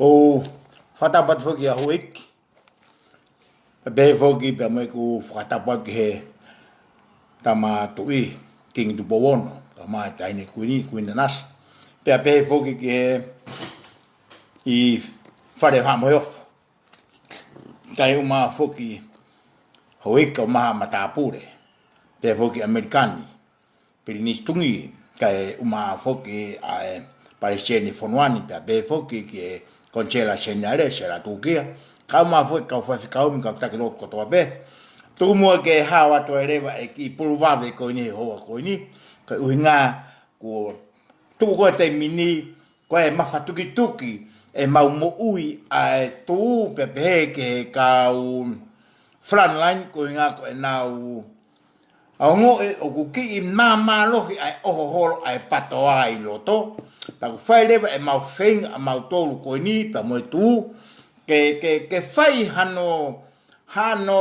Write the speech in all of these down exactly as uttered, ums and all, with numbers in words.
ʻOku fakatapu atu foki ʻa houʻeiki. Pea pehē foki pea mo ʻeku fakatapu atu ki he tama tuʻi, Kingi Tupou Ono, tama taʻahine Kuini, Kuini Nanasī. Pea pehē foki ki he ʻi Fale Haʻa Moheofo. Kae ʻumaʻā foki houʻeiki ʻo e mahaʻa matāpule. Pehē foki ʻAmelika ni, Pilinisi Tungī, kae ʻumaʻā foki ʻa e Palesiteni Fonuani, pea pehē foki ki he Konisela Seniale, Sela Tukia, kae ʻumaʻā foki kau faifekau mo e kau taki lotu kotoa pē. Tuku muʻa ke hao atu ai leva e kiʻi pulu vave ko eni he houa ko eni, ko e ʻuhinga kuo tuʻu ko e taimi ni, ko e mafatukituki ʻemau moʻui ʻa e tuʻu pea pehē ki he kau frontline ko e ʻuhinga ko ʻenau ongoʻi ʻoku kiʻi māmālohi ʻa e ʻoho holo ʻa e PTOA ʻi loto. Pea ʻoku fai leva ʻemau feinga ʻamautolu ko eni pea mo e tuʻu ke, ke, ke fai hano, hano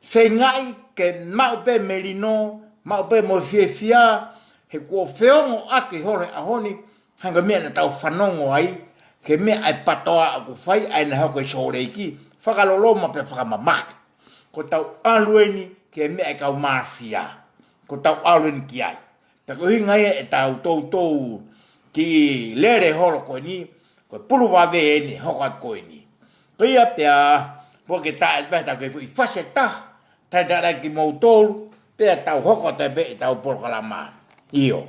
feingaʻi ke maʻu pē melino, maʻu pē mo e fiefia, he kuo feongoʻaki holo he ʻaho ni, hangē ko e meʻa naʻa tau fanongo ai, ki he meʻa ʻa e PTOA ʻoku fai, ʻa ia naʻe hoko ʻi Sōleki, fakaloloma pea fakamamahi. Ko ʻetau ʻalu eni ki he meʻa ʻa e kau māfia. Ko ʻetau ʻalu eni ki ai. Pea ko e ʻuhinga ia ʻetau toutou kiʻi lele holo ko eni, ko e pulu vave eni, hoko atu ko eni. Ko ia pea, ʻoku ou kiʻi taʻe pē ʻetau kiʻi foʻi fasi ʻe taha, talitali kimoutolu, pea tau hoko atu pē ʻetau polokalama. ʻIo.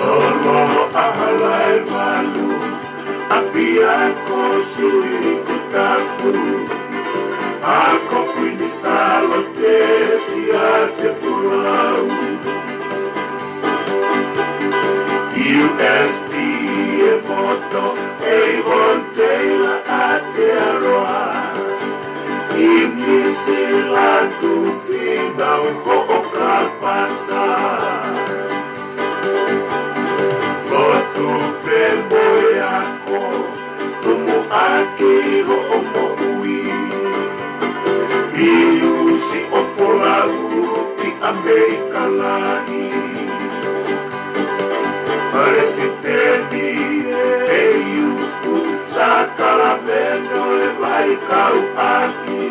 Lolo ʻa Halaevalu, ʻapiako Suini Kutapu, ako Kuini Sālote Siaosi Folau. U S P ʻe moto, ʻe Ivon Teila Aotearoa, ʻi Nuʻu Sila Tuʻi Finau Hoʻokapasa. Lotu pē mo e ako, tumuʻaki hoʻo moʻui. Liusi ʻo Folau ʻi ʻAmelika Lani. Palesiteni ʻe Iufu, Sakalameno ʻe Vaikauʻaki.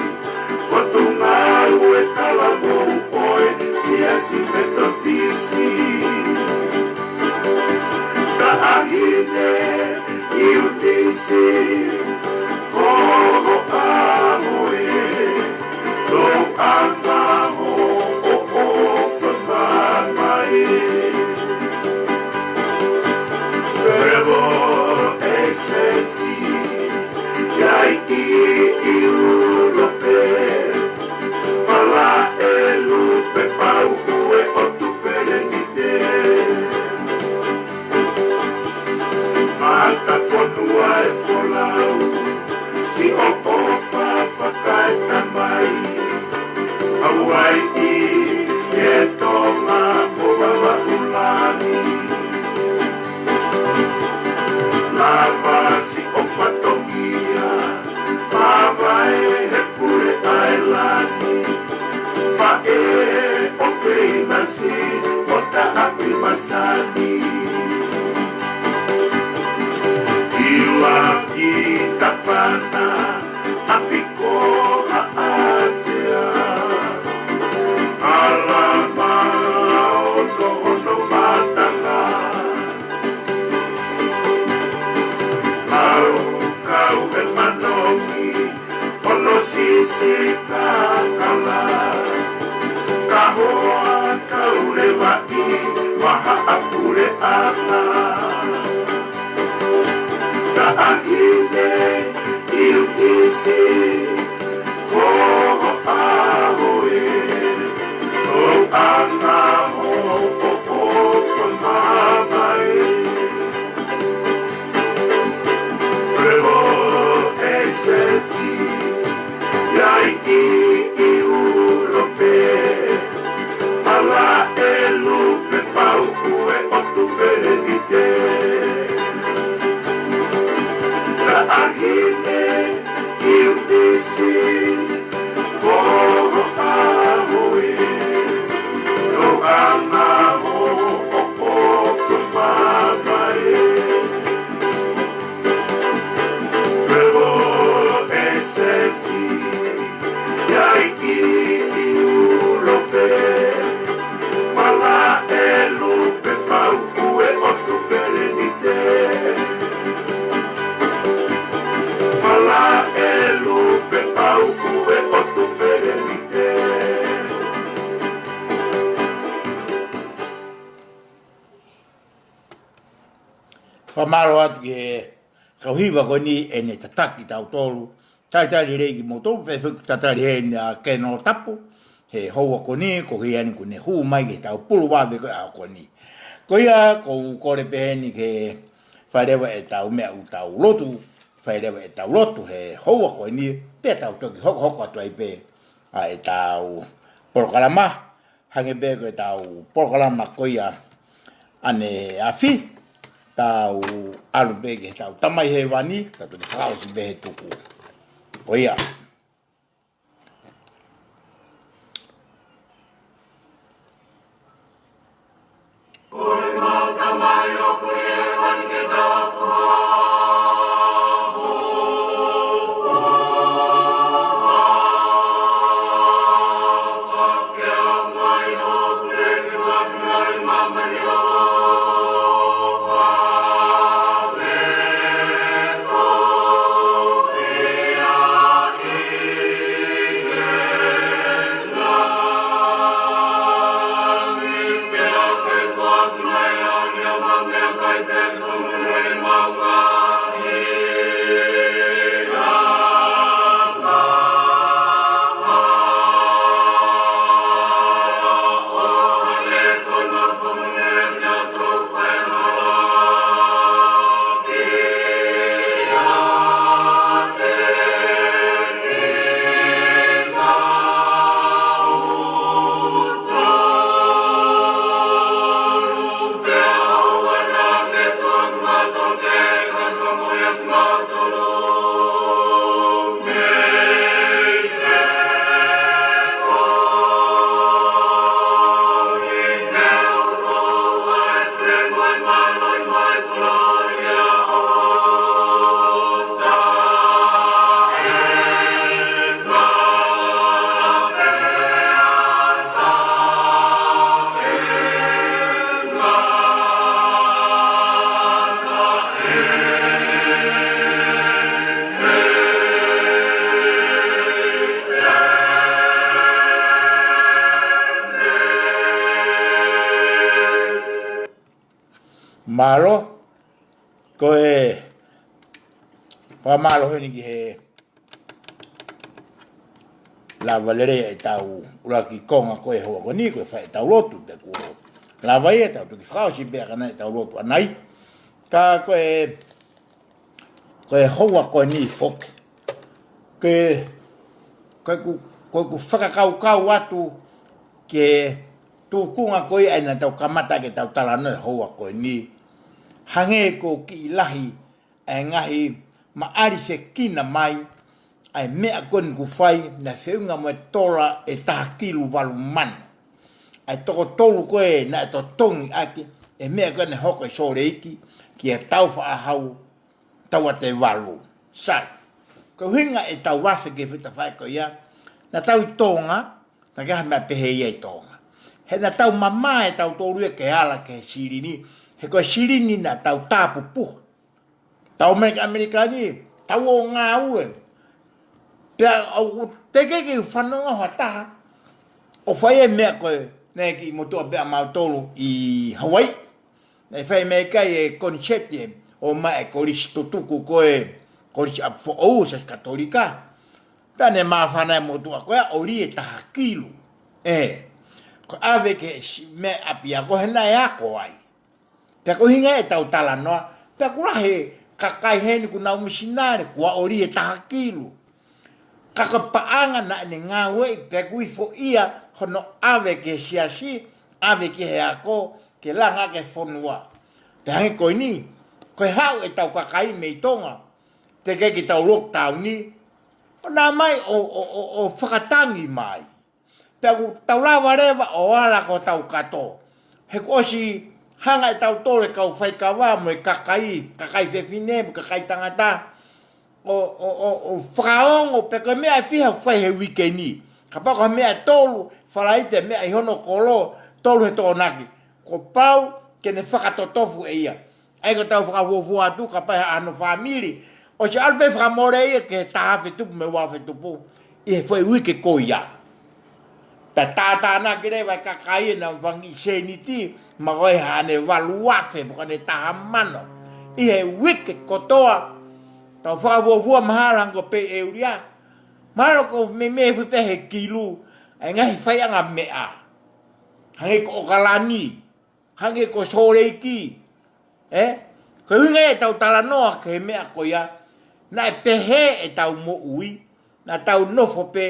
Potungāue Talavou ʻo e Siasi Metotisi. Taʻahine ʻIunisi, ko ho ʻaho ē, tou anga hoʻo ʻofa mai. Travel agency, ʻi ai ʻi ʻIulope, Palaʻelu pē Pauhue ʻo Tufelenite. Matafonua ʻe Folau, siʻo ʻofa fakaetamai. Hauaiʻi ʻe Tonga mo Vavaʻu Lani. Lava siʻo fatongia, mavae he pule ʻa e lani. Faʻē ʻo Feinasi mo Taʻapi Masani. ʻIlaki Tapana, ʻapi ko Haʻatea. Alama ʻo Nohono Matanga. Laukau ʻe Manongi, Onosisi Kakala. Kahoa Kaulevaʻi, Mahaʻapuleʻanga. Ko ho ʻaho ē, ʻo anga hoʻo ʻofa mamae. Travel agency, ʻi ai ʻi ʻIulope, hala ʻe lupe pauʻu e ʻotu felenite. Taʻahine ʻi ʻUtisi, ko ho ʻaho ē, ʻo anga hoʻo ʻofa mamae. Travel agency, ʻi ai ʻi ʻIulope, hala ʻe lupe pauʻu e ʻotu felenite. Hala ʻe lupe pauʻu e ʻotu felenite. Fakamālō atu ki he kau hiva ko eni ʻene tataki kitautolu. Talitali lelei kimoutolu, pea foki talitali heni ʻa Keno Tapu, he houa ko eni, ko ia eni kuo ne hū mai ki heʻetau pulu vave ko ē ʻaho ko eni. Ko ia, ʻoku ou kole pē heni ke fai leva ʻetau meʻa ʻoku tau lotu, fai leva ʻetau lotu he houa ko eni, pea tau toki hokohoko atu ai pē ʻa ʻetau polokalama. Hangē pē ko ʻetau polokalama ko ia ʻaneafi, tau ʻalu pē ki heʻetau Tamai Hēvani, tau toki fakaʻosi pē he tuku. Ko ia. Mālō, ko e fakamālō heni ki he lava lelei ʻetau ʻuluaki konga ko ē houa ko eni, ko e fai ʻetau lotu, pea kuo lava ia, tau toki fakaʻosi pē ʻa ʻetau lotu ʻanai. Ka ko e, ko e houa ko eni foki, ke, ko ʻeku, ko ʻeku fakakaukau atu ki he tuʻunga ko ia ʻa ia naʻa tau kamata ke tau talanoa he houa ko eni. Hangē ko e kiʻi lahi ʻa e ngaahi maʻali fekina mai ʻa e meʻa ko eni kuo fai, naʻe feʻunga mo e tola ʻe taha kilu valu mano. ʻA e toko tolu ko ē naʻe totongi ʻaki e meʻa ko ē naʻe hoko ʻi Sōleki kia Tāufaʻāhau, Tauatevalu. Sai. Ko e ʻuhinga ʻetau afe ki he fita fai ko ia, naʻa tau ʻi Tonga, naʻe ʻikai ha meʻa pehē ia ʻi Tonga. He naʻa tau mamae ʻe tautolu ia ke ala ki he silini, he ko e silini naʻa tau tāpupuha. Tau mei ʻAmelika ni, tau ō ngāue. Pea ʻoku teʻeki ke u fanongo ha taha ʻo fai e meʻa ko ē, naʻe kiʻi motuʻa pē ʻa mautolu ʻi Hawaii. Naʻe fai mei ai e koniseti ē, ʻomai e kolisi tutuku ko ē Kolisi ʻApifoʻou, Siasi Katolika. Pea ne māfana e motuʻa ko ia ʻo lie taha kilu. ʻE, ko e ʻave ki he siasi meʻa ʻapiako he naʻe ako ai. Pea ko e ʻuhinga ia ʻetau talanoa, pea ʻoku lahi e kakai heni ʻoku nau misinale, kuo ʻolie taha kilu. Ka ko e paʻanga naʻa ne ngāueʻi, pea ʻoku ʻi ai foʻi ia hono ʻave ki he siasi, ʻave ki he ako, ke langa ki he fonua. Pea hangē ko eni, ko e haʻu ʻetau kakai mei Tonga, teʻeki ke tau lockdown ni, ʻo nau mai ʻo, ʻo, ʻo, ʻo fakatangi mai. Pea ʻoku tau lava leva ʻo ala ko hotau kato. He kuo ʻosi hanga ʻe tautolu e kau faikava mo e kakai, kakai fefine, mo e kakai tangata. ʻO, ʻo, ʻo, ʻo fakaongo pe ko e meʻa ʻe fiha ʻoku fai he uike ni. Kapau ko e meʻa ʻe tolu, Falaite meʻa ʻi hono kolo, tolu he Tokonaki. Kuo pau ke ne fakatotofu ʻe ia. ʻA ia ko ʻetau fakafuofua atu, kapau ʻe ʻi ai hano fāmili ʻosi ʻalu pē fakamole ia ki he taha afe tupu mei he ua afe tupu ʻi he foʻi uike ko ia. Pea tātānaki leva e kakai ʻenau fanga kiʻi sēniti, mo e haʻane valu afe, mo haʻane taha mano. ʻI he uike kotoa, tau fakafuofua mahalo hangē ko Peʻi ʻEulia. Mahalo ko e meimei fuʻu pē he kilu, ʻa e ngaahi faiʻanga meʻa. Hangē ko ʻOkalani, hangē ko Sōleki, ē? Ko e ʻuhinga ia ʻetau talanoa ki he meʻa ko ia, naʻe pehē ʻetau moʻui, naʻa tau nofo pē,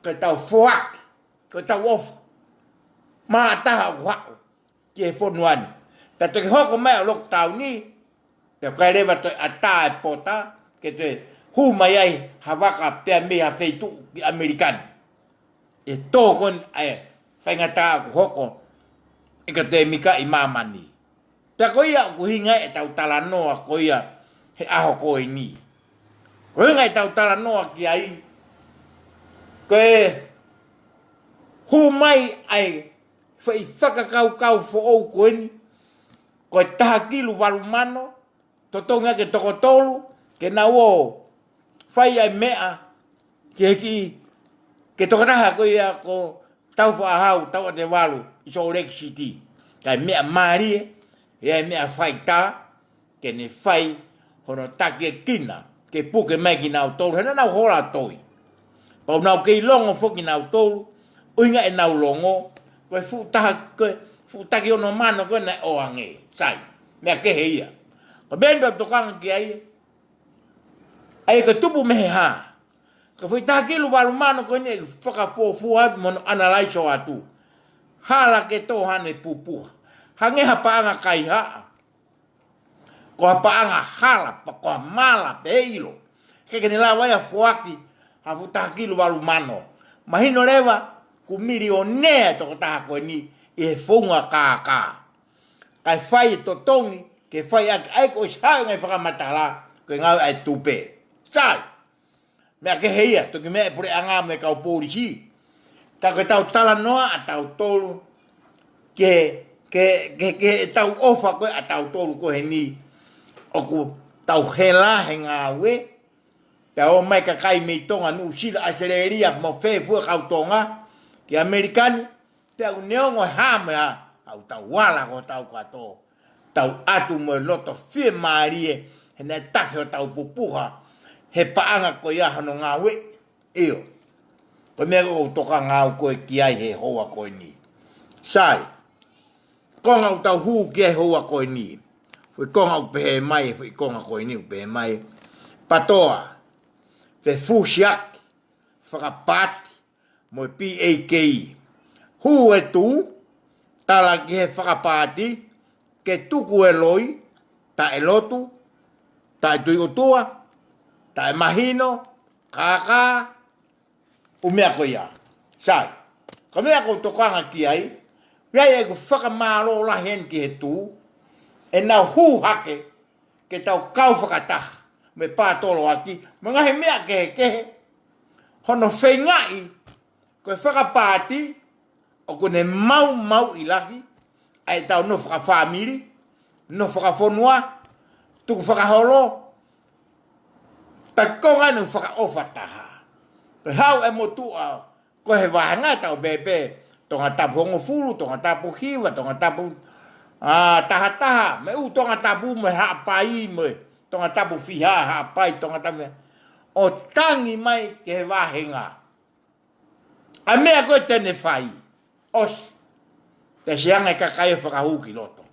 ko ʻetau foaki, ko ʻetau ʻofa. Maʻa taha ʻoku haʻu ki he fonua ni. Pea toki hoko mai ʻa e lockdown ni, pea ʻikai leva toe ʻatā e pota, ke toe hū mai ai ha vaka pea mei ha feituʻu ki ʻAmelika ni. ʻE tō ko eni ʻa e faingataʻa ʻoku hoko ʻi he katemika ʻi māmani. Pea ko ia ʻoku ʻuhinga ʻetau talanoa ko ia he ʻaho ko eni. Ko e ʻuhinga ʻetau talanoa ki ai, ko e hū mai ʻa e foʻi fakakaukau foʻou ko eni, ko e taha kilu valu mano, totongi ʻaki e toko tolu, ke nau ō fai ʻa e meʻa ki he kiʻi, ki he tokotaha ko ia ko Taufaʻāhau Tauʻatevalu ʻi Salt Lake City. Kae meʻa mālie, ʻe ʻi ai e meʻa faitā, ke ne fai hono takiekina, ke puke mai kinautolu, he naʻa nau hola toi. Pea ʻoku nau kei longo foki kinautolu, ʻuhinga ʻenau longo, ko e fuʻu taha, ko e fuʻu taki ono mano ko ē naʻe ʻoange, sai, meʻa kehe ia. Ko e meʻa eni ʻoku tau tokanga ki ai, ʻa ia ko e tupu mei he hā. Ko e foʻi taha kilu valu mano ko eni ʻe fakafuofua atu mo hono ʻanalaiso atu. Hala ke tō haʻane pupuha. Hangē ha paʻanga kaihaʻa. Ko ha paʻanga hala, pe ko ha mala pē ʻilo. Ke ke ne lava ia ʻo foaki ha fuʻu taha kilu valu mano. Mahino leva, ʻoku milionea e tokotaha ko eni ʻi he founga kākā. Kae fai e totongi, ke fai ʻaki ʻa e ko e ʻosi haʻu e ngaahi fakamatala, ko e ngāue ʻa e tupe. Sai. Meʻa kehe ia, toki meʻa e puleʻanga mo e kau polisi. Ka ko ʻetau talanoa ʻa tautolu, ke, ke, ke, ke ʻetau ʻofa ko ē ʻa tautolu ko eni, ʻoku tau hela he ngāue, pea ō mai kakai mei Tonga, Nuʻusila, ʻAositelēlia, mo fē fua kau Tonga, ki ʻAmelika ni, pea ʻoku neongo e hā mo e hā, ʻoku tau ala ko hotau kato, tau ʻatu mo e loto fiemālie, he naʻe tafe hotau pupuha, he paʻanga ko ia hono ngāue, ʻio. Ko e meʻa ʻoku ou tokanga au ko ē ki ai he houa ko eni. Sai, konga ʻoku tau hū ki ai he houa ko eni. Foʻi konga ʻoku pehē mai, foʻi konga ko eni ʻoku pehē mai. Patoa, fefusiaki, fakapaati, mo e P A K. Hū e tū, tala ki he fakapaati, ke tuku e loi, taʻe lotu, taʻe tui ʻOtua, taʻe mahino, kākā, ʻū meʻa ko ia. Sai. Ko e meʻa ʻoku ou tokanga ki ai, ʻi ai ʻeku fakamālō lahi eni ki he tū, ʻenau hū hake, ke tau kau fakataha, mo e pātoloaki, mo e ngaahi meʻa kehekehe, hono feingaʻi, ko e fakapaati, ʻoku ne maumauʻi lahi, ʻa ʻetau nofo fakafāmili, nofo fakafonua, tukufakaholo, pea ko e ngaahi nofo fakaʻofa taha. Ko e haʻu e motuʻa, ko e vāhenga ʻetau pēpē, Tongatapu hongofulu, Tongatapu hiva, Tongatapu, ā, tahataha, mo e ʻū Tongatapu mo e Haʻapai, mo e Tongatapu fiha, Haʻapai, Tongatapu fiha, ʻo tangi mai ki he vāhenga. ʻA e meʻa ko ē te ne fai. ʻOsi. Pea siʻi ange e kakai ʻo fakahū ki loto.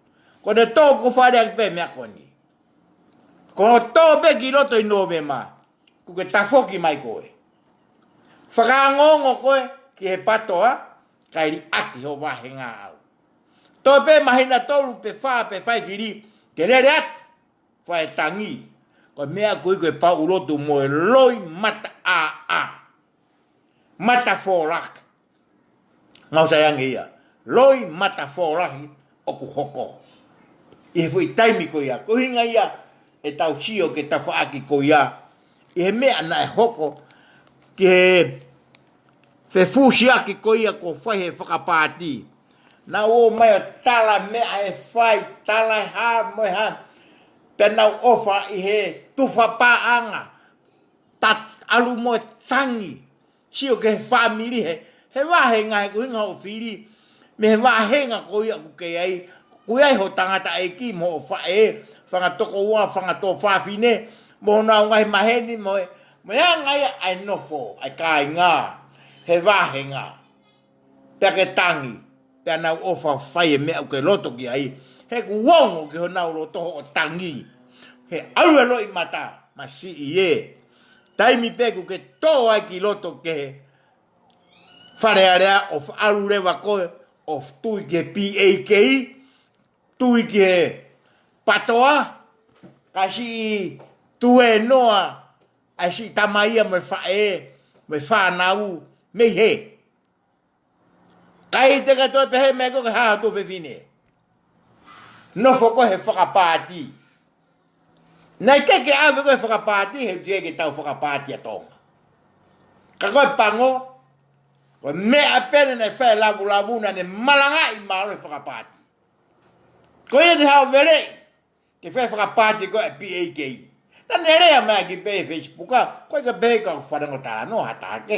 Ko ʻene tō ko fale ake pē meʻa ko eni. Ko hoʻo tō pē ki loto ʻi Nōvema, kuo ke tafoki mai koe. Fakaongoongo koe ki he PATOA, kae liʻaki hoʻo vāhenga ʻaʻau. Tō pē māhina tolu pe fā pe fai fili, ke lele atu, fai tangi. Ko e meʻa ko ē ko e pauʻu lotu mo e loi mata ʻāʻā. Mata fōlaki. Mau sai ange ia. Loi mata fōlaki ʻoku hoko. ʻI he foʻi taimi ko ia. Ko e ʻuhinga ia ʻetau sio ki he tafaʻaki ko ia. ʻI he meʻa naʻe hoko. Ki he fefusiaki ko ia ko fai he fakapaati. Nau ō mai ʻo tala meʻa ʻe fai, tala ʻe hā mo e hā. Pea nau ʻofa ʻi he tufa paʻanga. Ta ʻalu mo e tangi. Sio ki he fāmili he, he vāhenga he ko e ʻuhinga hoʻo fili. Mei he vāhenga ko ia ʻoku ke ʻi ai. Ko ia ʻi hoʻo tangataʻeiki mo hoʻo faʻē, fanga tokoua, fanga tuofāfine, mo honau ngaahi maheni, mo e, mo e anga ia ʻa e nofo, ʻa e kāinga, he vāhenga. Pea ke tangi, pea nau ʻofa fai e meʻa ʻoku ke loto ki ai. He kuo ongo ki honau loto hoʻo tangi. He ʻalu e loi mata, masiʻi ē. Taimi pē kuo ke tō ai ki loto ki he Fale Alea ʻo ʻalu leva koe, ʻo tui ki he P A K, tui ki he PATOA, ka siʻi tuēnoa, ʻa e siʻi tamai ia mo e faʻē, mo e fānau, mei hē. Kai te ka toe pehē meʻa ko e hā tuofefine. Nofo ko ē he fakapaati. Naʻe ʻikai ke ʻave ko ē fakapaati, he ʻoku teʻeki ke tau fakapaati ʻa Tonga. Ka ko e pango, ko e meʻa pē naʻe fai lavulavu naʻa ne malangaʻi mālohi fakapaati. Ko ia te hao vele, ke fai fakapaati ko e P A K. Naʻa ne lea mai ki pē Facebook, ko e ka pē ka fanongo talanoa ha taha ke.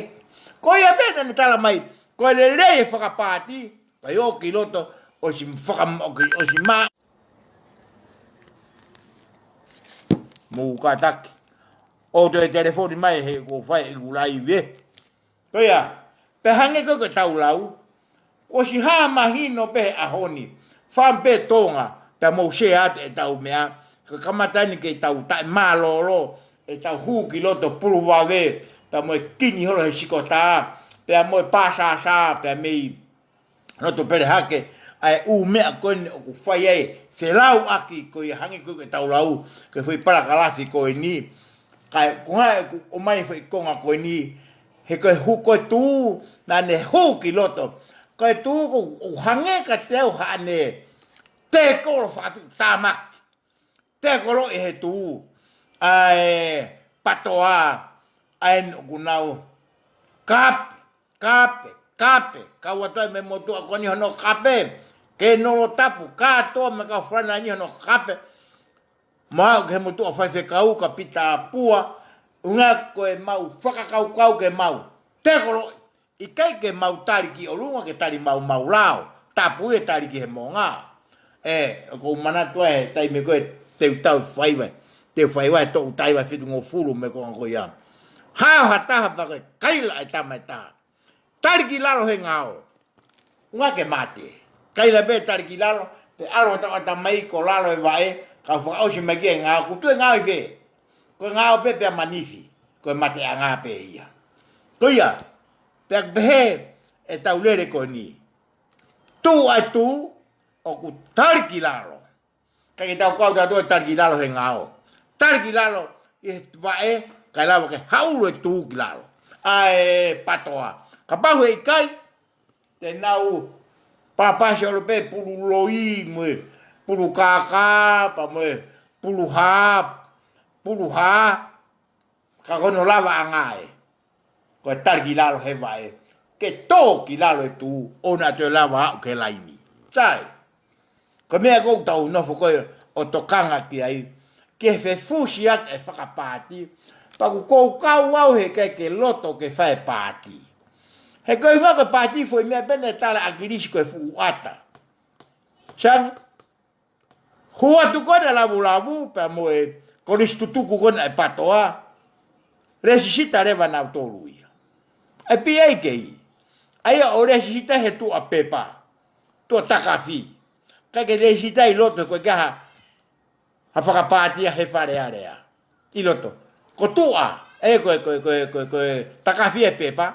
Ko ia pē naʻa ne tala mai, ko e lelei e fakapaati, ka ʻio ki loto, ʻosi faka-, ʻosi, ʻosi mā. Mou kātaki. ʻO toe telefoni mai he ko fai ʻeku laive. Ko ia, pea hangē ko ē ko ʻetau lau, kuo ʻosi hā mahino pē he ʻaho ni, fāmili pē Tonga, pea mou share atu ʻetau meʻa, ka kamata ni ke tau taʻemālōlō, ʻetau hū ki loto pulu vave, pea mo e kini holo he sikotā, pea mo e pāsāsā, pea mei loto pele hake, ʻa e ʻū meʻa ko eni ʻoku fai ai, felauʻaki ko ia hangē ko ē ko ʻetau lau, ke fai palakalafi ko eni, kae ko e hā ʻeku ʻomai foʻi konga ko eni, he ko e hū ko e tū, naʻa ne hū ki loto, ko e tū ko ʻoku hangē ka te u haʻane, te kolo fakatuʻutāmaki. Te kolo ʻi he tū, ʻa e PATOA, ʻa ē ʻoku nau kape, kape, kape, kau atu ai mei he motuʻa ko eni hono kape, ke nolo tapu, kātoa mei he kau falana ni hono kape, mo aʻu ki he motuʻa faifekau ka pita pua, ʻuhinga ko e mau fakakaukau ke mau, te kolo ʻi ʻikai ke mau tali ki ʻolunga ke tali mau mau lao. Tapu e tali ki he monga. ʻE, ʻoku ou manatu ai he taimi ko ē te u tau faiva. Te u faiva e toʻu taiva fitungofulu mei he konga ko ia. Hao ha taha pea ko e kaila e tama e taha. Tali ki lalo he ngao. ʻUhinga ke mate. Kaila pē tali ki lalo, pea ʻalu ha taha ʻo ʻata mai ko lalo e vaʻe, ka fakaʻosi mai ki he ngao, kuo tuʻu e ngao ʻi fē. Ko e ngao pē pea manifi, ko e mateʻanga pē ia. Ko ia, pea pehē ʻetau lele ko eni. Tū ʻa e tū, ʻoku tali ki lalo. Ka ke tau kau tautolu e tali ki lalo he ngao. Tali ki lalo, ʻi he vaʻe, kae lava ke haʻulu e tū ki lalo. ʻA e PATOA. Kapau he ʻikai, te nau pāpasi ʻalu pē pulu loi, mo e pulu kākā, pea mo e pulu hā, pulu hā, ka ko hono lavaʻanga ē. Ko e tali ki lalo he vaʻe. Ke tō ki lalo e tū, ʻoua naʻa toe lava aʻu ki he laini. Sai. Ko e meʻa ʻoku tau nofo ko ē ʻo tokanga ki ai. Ke fefusiaki e fakapaati. Pea ʻoku ou kau au he ʻikai ke loto ke fai e paati. He ko e ʻuhinga ko e paati foʻi meʻa pē naʻe tala ʻe ʻAkilisi ko e fuʻu ʻata. Sai ange, hū atu ko ē ʻene lavulavu, pea mo e kolisi tutuku ko ena ʻa e PATOA, lēsisita leva nautolu ia. ʻA e P A K E, ʻa ia ʻo lēsisita he tuʻa pepa, tuʻa takafi. ʻIkai ke lēsisita ʻi loto, ko e kaha ha fakapātia he Fale Alea ʻi loto. Ko tuʻa, ē, ko e, ko e, ko e, ko e, ko e takafi e pepa,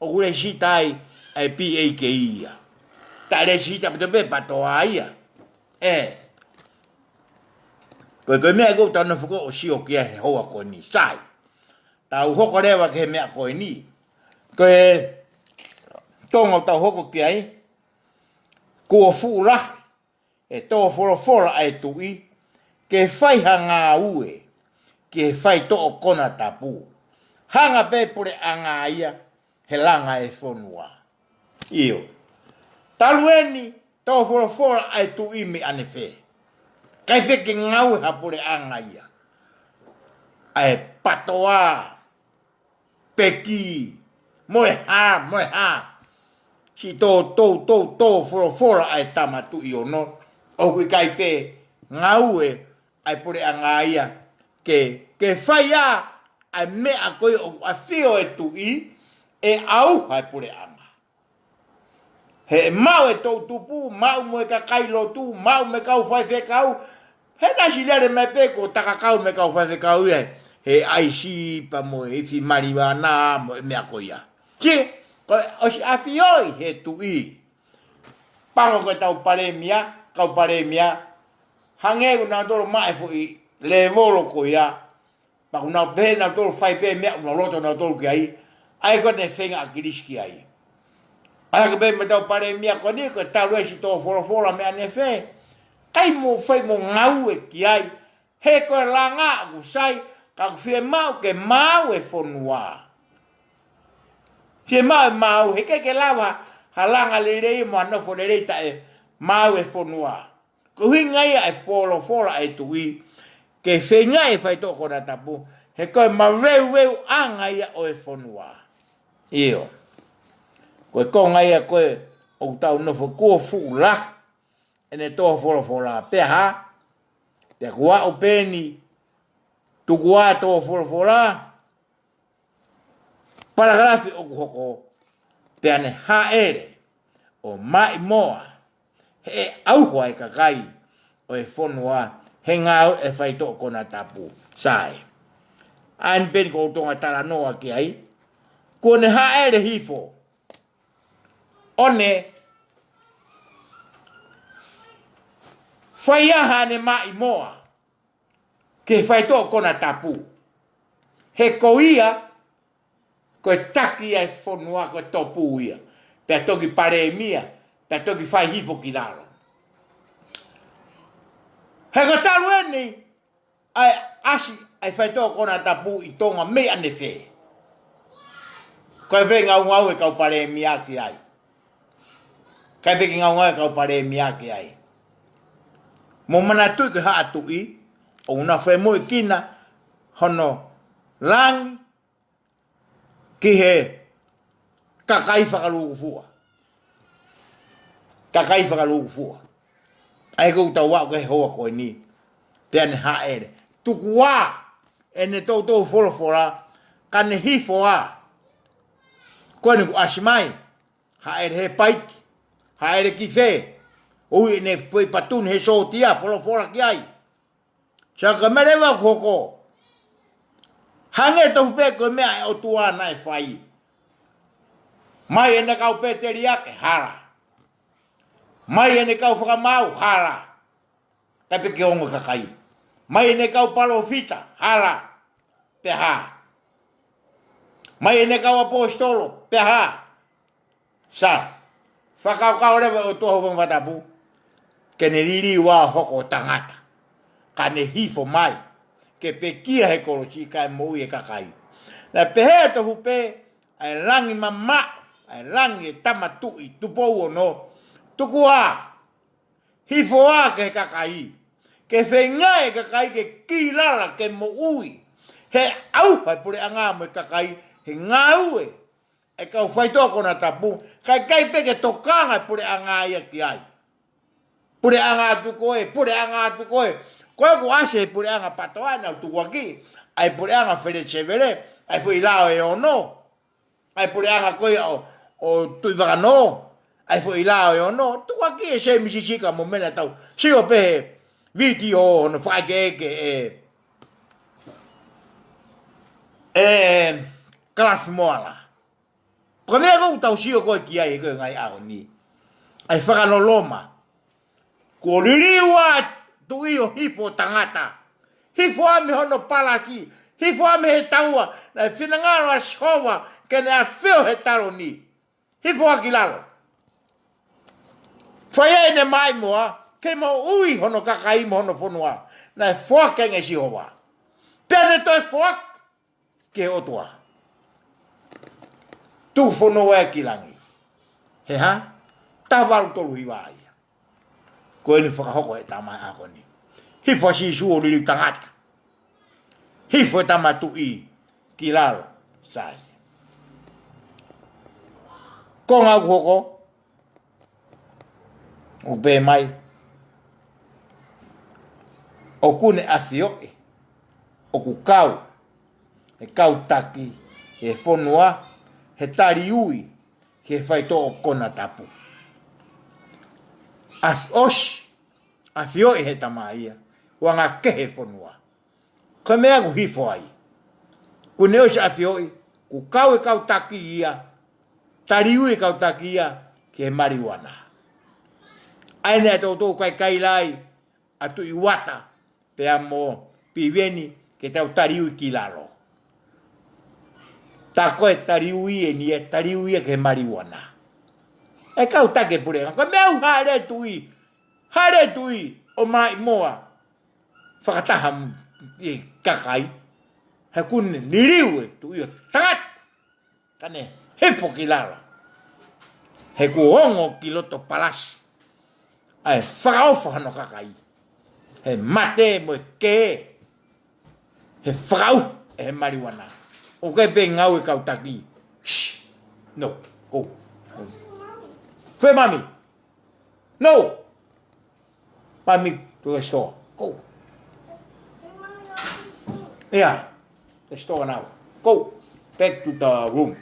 ʻoku lēsisita ai ʻa e P A K E ia. Taʻe lēsisita pē PATOA ia. Ē. Ko e, ko e meʻa ʻoku ou tau nofo ko ē ʻo sio ki ai he houa ko eni. Sai. Tau hoko leva ki he meʻa ko eni. Ko e Tonga ʻoku tau hoko ki ai, kuo fuʻu lahi e tō folofola ʻa e tuʻi ke fai ha ngāue ki he faitoʻo konatapu. Hanga pē puleʻanga ia he langa e fonua. ʻIo. Talu eni tō folofola ʻa e tuʻi mei ʻanefē. ʻIkai pē ke ngāue ha puleʻanga ia. ʻA e PATOA, peki, mo e hā, mo e hā. Siʻi tō, tō, tō, tō folofola ʻa e tama tuʻi ono. ʻOku ʻikai pē ngāue ʻa e puleʻanga ia ke, ke fai ʻa, ʻa e meʻa ko ia ʻoku ʻafio e tuʻi, ʻe ʻauha e puleʻanga. He maʻu e toʻutupu, maʻu mo e kakai lotu, maʻu mo e kau faifekau. He naʻe siʻi lele mai pē ko takakau mo e kau faifekau ia he ʻaisi pea mo e ifi maliuana mo e meʻa ko ia. Siʻi, ko e ʻosi ʻafioʻi he tuʻi. Pango ko e tau palēmia, kau palēmia. Hangē ko nautolu maʻu e foʻi lēvolo ko ia. Pea ʻoku nau pehē nautolu fai pē meʻa ʻoku nau loto nautolu ki ai. ʻA ia ko ʻene feinga ʻa Kilisi ki ai. ʻA ia ko e pehē mo e tau palēmia ko eni, ko e talu ʻa e siʻi tō folofola mei ʻanefē. ʻIkai mo fai mo ngāue ki ai. He ko e langa ʻoku sai, ka ʻoku fiemaʻu ke maau e fonua. Fiemaʻu e maau, he ʻikai ke lava ha langa lelei mo ha nofo lelei taʻe maau e fonua. Ko e ʻuhinga ia e folofola ʻa e tuʻi, ke feinga e faitoʻo konatapu, he ko e maveuveuʻanga ia ʻo e fonua. ʻIo. Ko e konga ia ko ē ʻoku tau nofo, kuo fuʻu lahi ʻene tō folofola, pea hā, pea kuo aʻu pē eni, tuku ā tō folofola, palakalafi ʻoku hoko, pea ne hāʻele ʻo maʻimoa, he ʻe ʻauha e kakai ʻo e fonua he ngāue e faitoʻo konatapu. Sai. ʻA eni pē eni ʻoku ou Tonga talanoa ki ai. Kuo ne hāʻele hifo ʻo ne fai ʻa haʻane maʻimoa ki he faitoʻo konatapu. He ko ia, ko e taki ʻa e fonua, ko e topu ia. Pea toki palēmia, pea toki fai hifo ki lalo. He ko e talu eni ʻa e ʻasi ʻa e faitoʻo konatapu ʻi Tonga mei ʻanefē. ʻIkai pē ngaungaue kau palēmia ki ai. ʻIkai pē ke ngaungaue kau palēmia ki ai. Mou manatuʻi ko e haʻa tuʻi, ʻoku na femoʻuekina hono langi ki he kakai fakalūkufua. Kakai fakalūkufua. ʻA ia ʻoku tau aʻu ki he houa ko eni. Pea ne hāʻele. Tuku ā ʻene toutou folofola, ka ne hifo ā. Ko eni kuo ʻasi mai. Hāʻele he paiki. Hāʻele ki fē. ʻOi ʻene poi patuni he sōtia, folofola ki ai. Sai, ka mele wa hoko. Hangē tofu pē ko e meʻa ʻa e ʻOtua naʻe fai. Mai ʻene kau pēteliake, hala. Mai ʻene kau fakamaau, hala. Tape ke ongo kakai. Mai ʻene kau palōfita, hala. Pea hā. Mai ʻene kau ʻaposetolo, pea hā. Sai, fakakaukau leva ʻOtua Houʻeiki Fatapu, ke ne liliu ʻo hoko ʻo tangata. Ka ne hifo mai, ke pekia he kolosi kae moʻui e kakai. Naʻe pehē tofu pē, ʻa e langi mamaʻo, ʻa e langi e tama tuʻi, Tupou Ono, tuku ā, hifo ā ki he kakai. Ke feinga e kakai ke kīlala, ke moʻui. He ʻauha e puleʻanga mo e kakai, he ngāue e kau faitoʻo konatapu, kae ʻikai pē ke tokanga e puleʻanga ia ki ai. Puleʻanga atu koe, puleʻanga atu koe, Ko ē kuo ʻasi he puleʻanga PATOA naʻa nau tukuakiʻi ʻa e puleʻanga Fele Sevele, ʻa e foʻi lao ʻe ono, ʻa e puleʻanga ko ia ʻo, ʻo Tuʻivakanō, ʻa e foʻi lao ʻe ono, tukuakiʻi ʻe Semisi Sika mo Mena Tau. Sio pē he vitiō hono fakaʻekeʻeke ʻe, ʻe Kalafi Moala. Ko e meʻa ʻoku tau sio ko ē ki ai ko ē he ngaahi ʻaho ni, ʻa e fakaloloma. Kuo liliu ʻa e tuʻi ʻo hifo tangata. Hifo ʻa mei hono palasi, hifo ʻa mei he taua, naʻe finangalo ʻa Sihova ke ne ʻafio he taloni. Hifo ʻa ki lalo. Fai ʻene maʻimoa, ke moʻui hono kakai mo hono fonua. Naʻe foaki ange ʻe Sihova. Pea ne toe foaki ki he ʻOtua. Tuku fonua ē ki langi. He hā? Taha valu tolu hiva ia. Ko eni fakahoko he tama he ʻaho ni. Hifo ʻa Sīsū ʻo liliu tangata. Hifo e tama tuʻi ki lalo. Sai. Ko e ngāue ʻoku hoko, ʻoku pehē mai, ʻoku ne ʻafioʻi ʻoku kau e kau taki he fonua he tali ui ki he faitoʻo konatapu. ʻAfi-, ʻosi ʻafioʻi he tama ia ʻoku anga kehe fonua. Ko e meʻa ʻoku hifo ai, kuo ne ʻosi ʻafioʻi ʻoku kau e kau taki ia, tali ui e kau taki ia ki he maliuana. ʻA eni ʻa e toutou kaikaila ai ʻa Tuʻi Uata pea mo Piveni ke tau tali ui ki lalo. Tā ko e tali ui eni ʻe tali ui ia ki he maliuana. E kau taki e puleʻanga, ko e meʻa ʻoku hāʻele tuʻi, hāʻele tuʻi ʻo maʻimoa fakataha ʻi he kakai. He kuo ne liliu e tuʻi ʻo tangata, ka ne hifo ki lalo. He kuo ongo ki loto palasi ʻa e fakaʻofa hono kakai. He mate mo e kē. He fakaʻuhi ʻe he maliuana. ʻOku ʻikai pē ngāue e kau taki. Shh. No. Go. Fē mami? No. Mami, to the store. Go. Yeah. The store now. Go. Back to the room.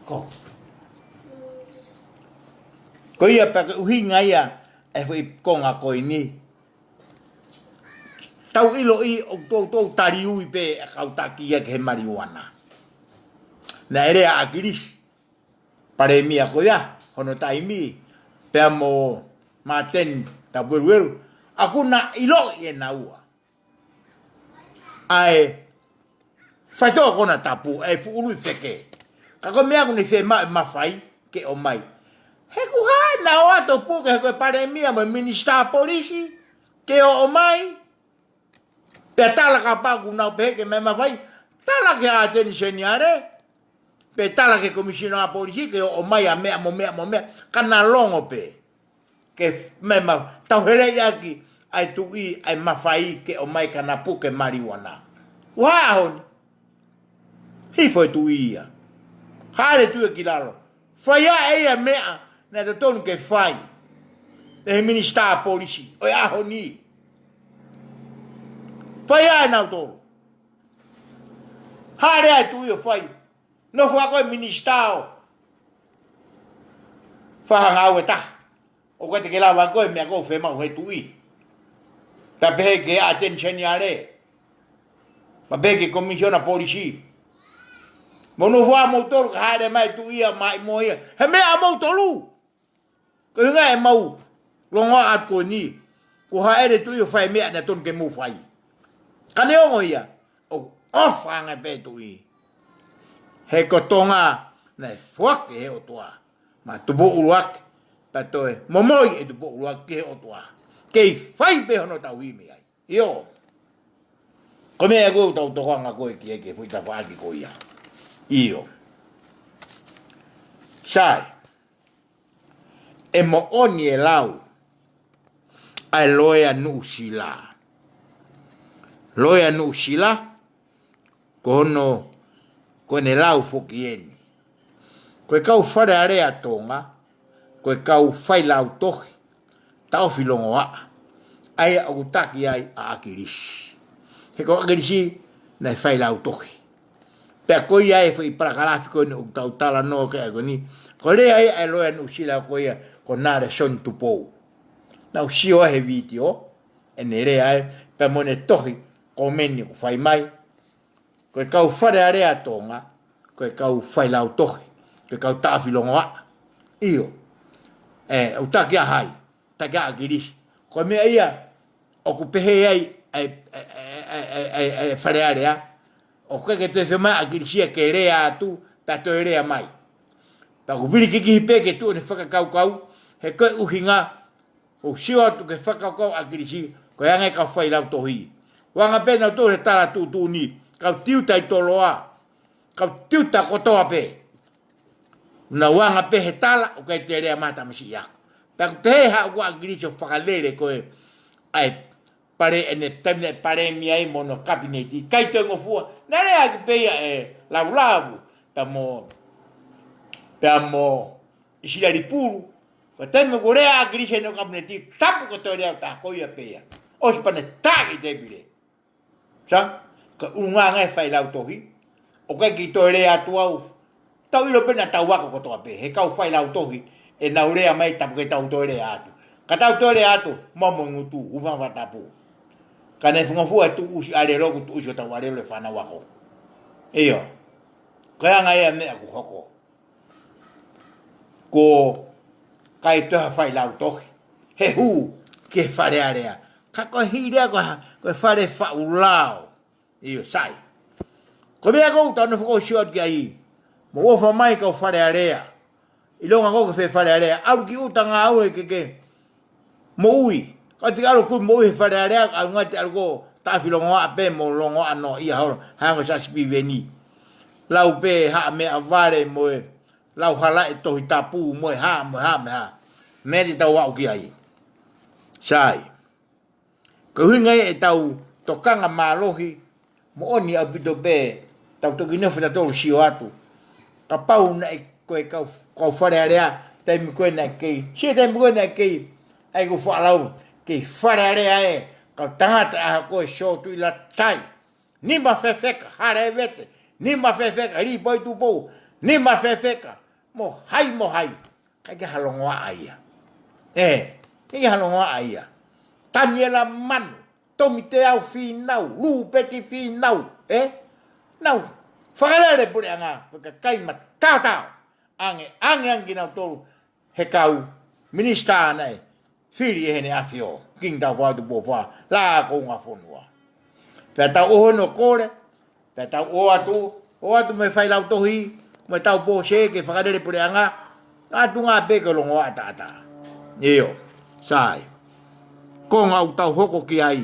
Go. Ko ia pē ko e ʻuhinga ia e foʻi konga ko eni. Tau ʻiloʻi ʻoku toutou tali ui pē e kau taki ia ki he maliuana. Naʻe lea ʻa ʻAkilisi, palēmia ko ia hono taimi, pea mo Māteni Tapueluelu, ʻoku na ʻiloʻi ʻe naua ʻa e faitoʻo konatapu, ʻa e fuʻu ului feke. Ka ko e meʻa ʻoku ne fiemaʻu e mafai ke ʻomai. He ʻoku hā ʻenau ō atu ʻo puke he ko e palēmia mo e minisitā polisi ke ō ʻomai. Pea tala kapau ʻoku nau pehē ke ʻomai mafai, tala ki he ʻAteni Seniale, pe tala ki he Komisiona Polisi ke ō ʻomai ʻa e meʻa mo e meʻa mo e meʻa, ka na longo pē. Ke f-, mema, tau heleʻi ʻaki ʻa e tuʻi ʻa e mafai ke ō mai ka na puke maliuana. ʻUa ʻaho ni. Hifo e tuʻi ia. Hāʻele tuʻi ki lalo. Fai ʻa e ia meʻa naʻe totonu ke fai ʻe he minisitā polisi ʻo e ʻaho ni. Fai ʻa e nautolu. Hāʻele ʻa e tuʻi ʻo fai. Nofo ʻa koe minisitā ʻo fai ha ngāue ʻe taha. ʻOku ʻikai te ke lava ʻa koe meʻa ʻoku fiemaʻu he tuʻi. Pea pehē ki he ʻAteni Seniale. Pea pehē ki he Komisiona Polisi. Mou nofo ā moutolu ka hāʻele mai e tuʻi ia ʻo maʻimoa ia. He meʻa ʻa moutolu. Ko e ʻuhinga ʻemau longoaʻa atu ko eni, kuo hāʻele tuʻi ʻo fai meʻa naʻe totonu ke mou fai. Ka neongo ia, ʻoku ʻofa ange pē tuʻi. He ko Tonga naʻe foaki ʻe he ʻOtua maʻa Tupou ʻUluaki, pea toe momoi ʻe Tupou ʻUluaki ki he ʻOtua. Kei fai pē hono tauhi mei ai. ʻIo. Ko e meʻa ʻoku tau tokanga ko ē ki he, ki he foʻi tafaʻaki ko ia. ʻIo. Sai. ʻE moʻoni e lau ʻa e loea Nuʻusila. Loea Nuʻusila, ko hono, ko ʻene lau foki eni. Ko e kau Fale Alea Tonga, ko e kau failautohi taʻofi longoaʻa. ʻA ia ʻoku taki ai ʻa ʻAkilisi. He ko ʻAkilisi naʻe failautohi. Pea ko ia e foʻi palakalafi ko eni ʻoku tau talanoa ki ai ko eni. Ko e lea ia ʻa e loea Nuʻusila ko ia ko Nalesoni Tupou. Naʻá ku sio he vitiō, ʻene lea ai, pea mo ʻene tohi, kōmeni ʻoku fai mai. Ko e kau Fale Alea Tonga, ko e kau failautohi, ko e kau taʻofi longoaʻa. ʻIo. ʻE, ʻoku taki ʻa hai, taki ʻa ʻAkilisi. Ko e meʻa ia, ʻoku pehē ai, ʻa e, ʻa e, ʻa e, ʻa e, ʻa e Fale Alea, ʻoku ʻikai ke toe fiemaʻu ʻa ʻAkilisi ia ke lea atu, pea toe lea mai. Pea ʻoku vilikikihi pē ke tuʻu ʻene fakakaukau, he ko e ʻuhinga, ʻoku sio atu ke fakakaukau ʻa ʻAkilisi, ko e anga e kau failautohi. ʻOku anga pē nautolu he tala tuʻutuʻuni, kau tiuta ʻi Toloa, kau tiuta kotoa pē. Naʻa ʻoku anga pē he tala, ʻoku ʻikai toe lea mai ha tamasiʻi ako. Pea ʻoku pehē haʻu ko ʻAkilisi ʻo fakalele ko e, ʻa e pale ʻene taimi naʻe palēmia ai mo hono kapineti. ʻIkai toe ngofua. Naʻe lea ʻaki pē ia ʻe Lavulavu. Pea mo, pea mo ʻIsileli Pulu. Ko e taimi ko ē lea ʻa ʻAkilisi ʻi hono kapineti, tapu ko e toe lea ʻo tā ko ia pē ia. ʻOsi pea ne tā ki tēpile. Sai, ka ʻulungaanga e failautohi. ʻOku ʻikai ke toe lea atu au. Tau ʻilo pē naʻa tau ako kotoa pē. He kau failautohi. ʻEnau lea mai tapu ke tau toe lea atu. Ka tau toe lea atu. Mo mo ngutu. Ufa fa tapu. Ka ne fungafua e tuʻusi ʻalelo, ko e tuʻusi ʻo tau ʻalelo e fānau ako. ʻIo. Ko e anga ia e meʻa ʻoku hoko. Ko e ʻikai toe ha failautohi. He hū ki he Fale Alea. Ka ko e hili ia ko ha, ko e fale faʻu lao. ʻIo, sai. Ko e meʻa ʻoku ou tau nofo ʻo sio atu ki ai. Mou ʻofa mai kau Fale Alea. ʻIlonga ko ē ke fai Fale Alea. ʻAlu ki ʻuta ngāue ke ke moʻui. Ka te ʻalu ʻo moʻui he Fale Alea, ʻalu ngā te ʻalu ko e taʻofi longoaʻa pē mo longoaʻa noaʻia holo, hangē ko Siaosi Piveni. Lau pē haʻa meʻavale mo e lau hala e Tohi Tapu mo e hā, mo e hā, mo e hā. Meʻa te tau aʻu ki ai. Sai. Ko e ʻuhinga ia ʻetau tokanga mālohi, moʻoni ʻaupito pē, tau toki nofo tautolu ʻo sio atu. Kapau naʻe ko e kau, kau Fale Alea, taimi ko ē naʻe kei, sio taimi ko ē naʻe kei, ʻa ia ko e faʻa lau, kei Fale Alea ē, kau tangata ʻa ko e Sō Tuʻilatai. Nima fefeka, Hale Vete, nima fefeka, Lipoi Tupou, nima fefeka, mo hai, mo hai. ʻIkai ke ha longoaʻa ia. ʻE, ʻikai ke ha longoaʻa ia. Taniela Manu, Tomiteau Fīnau, Lupeti Fīnau, ē? Nau, fakalele puleʻanga, ko e kakai mataotao. Ange, ange, ange kinautolu, he kau, minisitā naʻe fili ʻe heʻene ʻAfio, King Taupoatu Pōfua, Laʻā Kounga Fonua. Pea tau ʻoho no kole, pea tau ʻoatu, ʻoatu mo e failautohi, mo e tau pōsē ke fakalele puleʻanga, ʻatu ngā pē ke longoaʻa taʻataʻa. ʻIo, sai. Konga ʻoku tau hoko ki ai.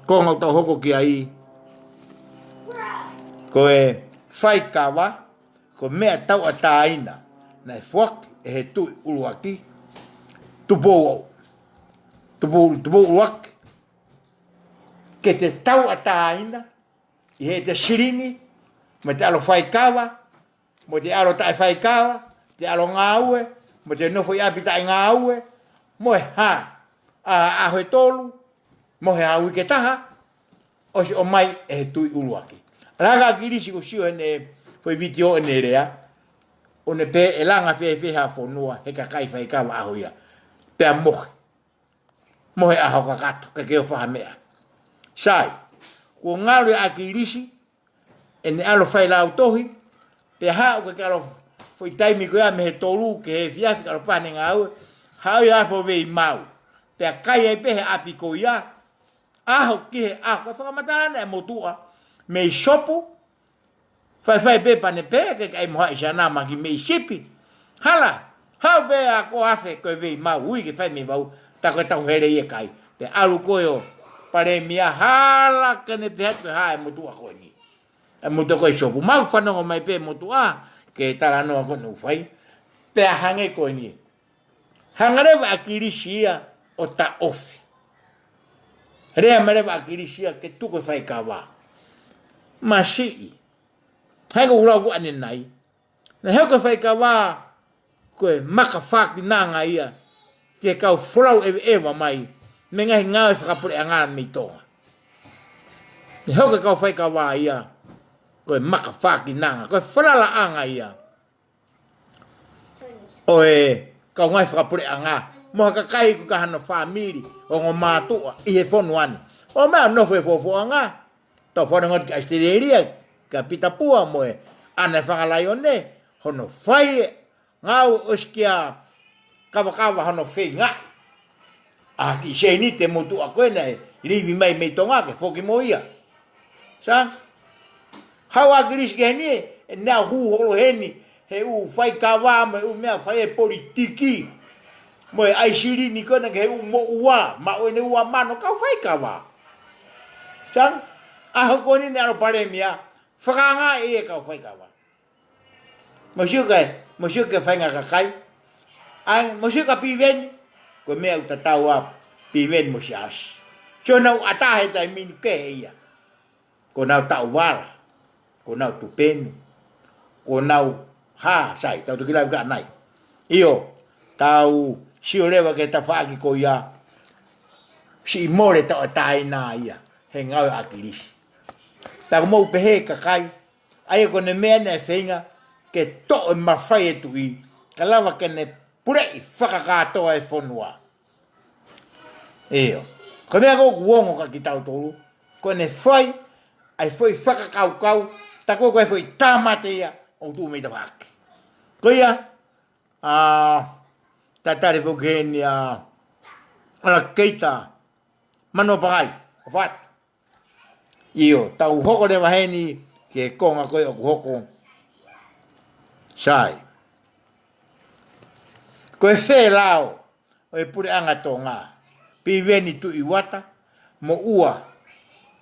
Konga ʻoku tau hoko ki ai. Ko e faikava, ko e meʻa tauʻatāina, naʻe foaki ʻe he tuʻi ʻuluaki, Tupou, Tupou, Tupou ʻuluaki, ke te tauʻatāina, ʻi heʻete silini, mo ʻete ʻalu faikava, mo ʻete ʻalu taʻefaikava, ʻete ʻalu ngāue, mo ʻete nofo ʻi ʻapi taʻengāue, mo e hā, ʻa, ʻaho ʻe tolu, mo e hā uike ʻe taha, ʻosi ʻomai ʻe he tuʻi ʻuluaki. ʻAlu hake ʻa ʻAkilisi ʻo sio heʻene foʻi vitiō ʻene lea, ʻo ne pehē ʻe langa fēfē ha fonua, he kakai faikava ʻaho ia. Pea mohe. Mohe ʻaho kakato, ʻikai ke ʻofa ha meʻa. Sai, kuo ngalu ʻa ʻAkilisi, ʻene ʻalu failautohi, pea haʻu ke ke ʻalu foʻi taimi ko ia mei he tolu, ki he efiafi ke ʻalu pā ʻene ngāue, haʻu ia ʻo veimau. Pea kai ai pē he ʻapi ko ia, ʻaho ki he ʻaho, ka fakamatala ʻe he motuʻa, mei Sopu, faifai pē pea ne pehē ke kai mo haʻi sana ma ki mei sipi. Hala, haʻu pē ʻa ko afe ko e veimau ui ke fai mei vau, tā ko e tau hele ʻi he kai. Pea ʻalu ko ē ʻo palēmia hala ke ne pehē atu ke hā e motuʻa ko eni. E motuʻa ko ē ʻi Sopu. Mau fanongo mai pē motuʻa, ke talanoa ko ē ʻoku fai. Pea hangē ko eni. Hanga leva ʻa ʻAkilisi ia ʻo taʻofi. Lea mai leva ʻa ʻAkilisi ia ke tuku e faikava. Masiʻi. Hai ko ʻulau ko ʻanenai. Naʻe hoko e faikava ko e maka fākinanga ia. ki he kau folau ʻeveʻeva mai mei he ngaahi ngāue fakapuleʻanga mei Tonga. Naʻe hoko e kau faikava ia ko e maka fākinanga, ko e falalaʻanga ia ʻo e kau ngāue fakapuleʻanga mo ha kakai ʻoku ʻikai hano fāmili, ongo mātuʻa ʻi he fonua ni. ʻO meʻa nofo he fofoʻanga, tau fanongo ki ʻAositelēlia, kia Pita Pua mo e ʻAna Fanga Laione, hono fai e ngāue ʻosi kia Kavakava hono feingaʻi ʻa e kiʻi sēniti e motuʻa ko ē naʻe livi mai mei Tonga ke foki mo ia. Sai, haʻu ʻa ʻAkilisi ki heni, ʻe ne hū holo heni he ʻū faikava mo e ʻū meʻa fai e politiki mo e ʻai silini ko ena ki he ʻū moʻua, maʻu ʻene ua mano kau faikava. Sai, ʻaho ko eni ne ʻalu palēmia, fakaangaʻi e kau faikava. Mou sio ki he, mou sio ki he faʻahinga kakai. ʻAi, mou sio kia Piveni, ko e meʻa ʻoku tatau ʻa Piveni mo Siaosi. Sio, nau ʻatā he taimi ni kehe ia. Ko ʻenau taʻovala, ko ʻenau tupenu, ko ʻenau hā, sai, tau toki lave ki ai ʻanai. ʻIo, tau sio leva ki he tafaʻaki ko ia, siʻi mole tauʻatāina ia he ngāue ʻa ʻAkilisi. Pea ʻoku mou pehē kakai, ʻa ia ko ʻene meʻa naʻe feinga ke toʻo e mafai e tuʻi, ka lava ke ne puleʻi fakakātoa e fonua. ʻIo. Ko e meʻa ko ē ʻoku ongo kia kitautolu, ko ʻene fai ʻa e foʻi fakakaukau, tā ko ē ko e foʻi tāmate ia ʻoku tuʻu mei tafaʻaki. Ko ia, ʻa, tatali foki heni ʻa ʻAlakeita Manuapangai, ʻofa atu. ʻIo, tau hoko leva heni ki he konga ko ē ʻoku hoko. Sai. Ko e fē lao ʻo e puleʻanga Tonga, Piveni Tuʻi Uata, moʻua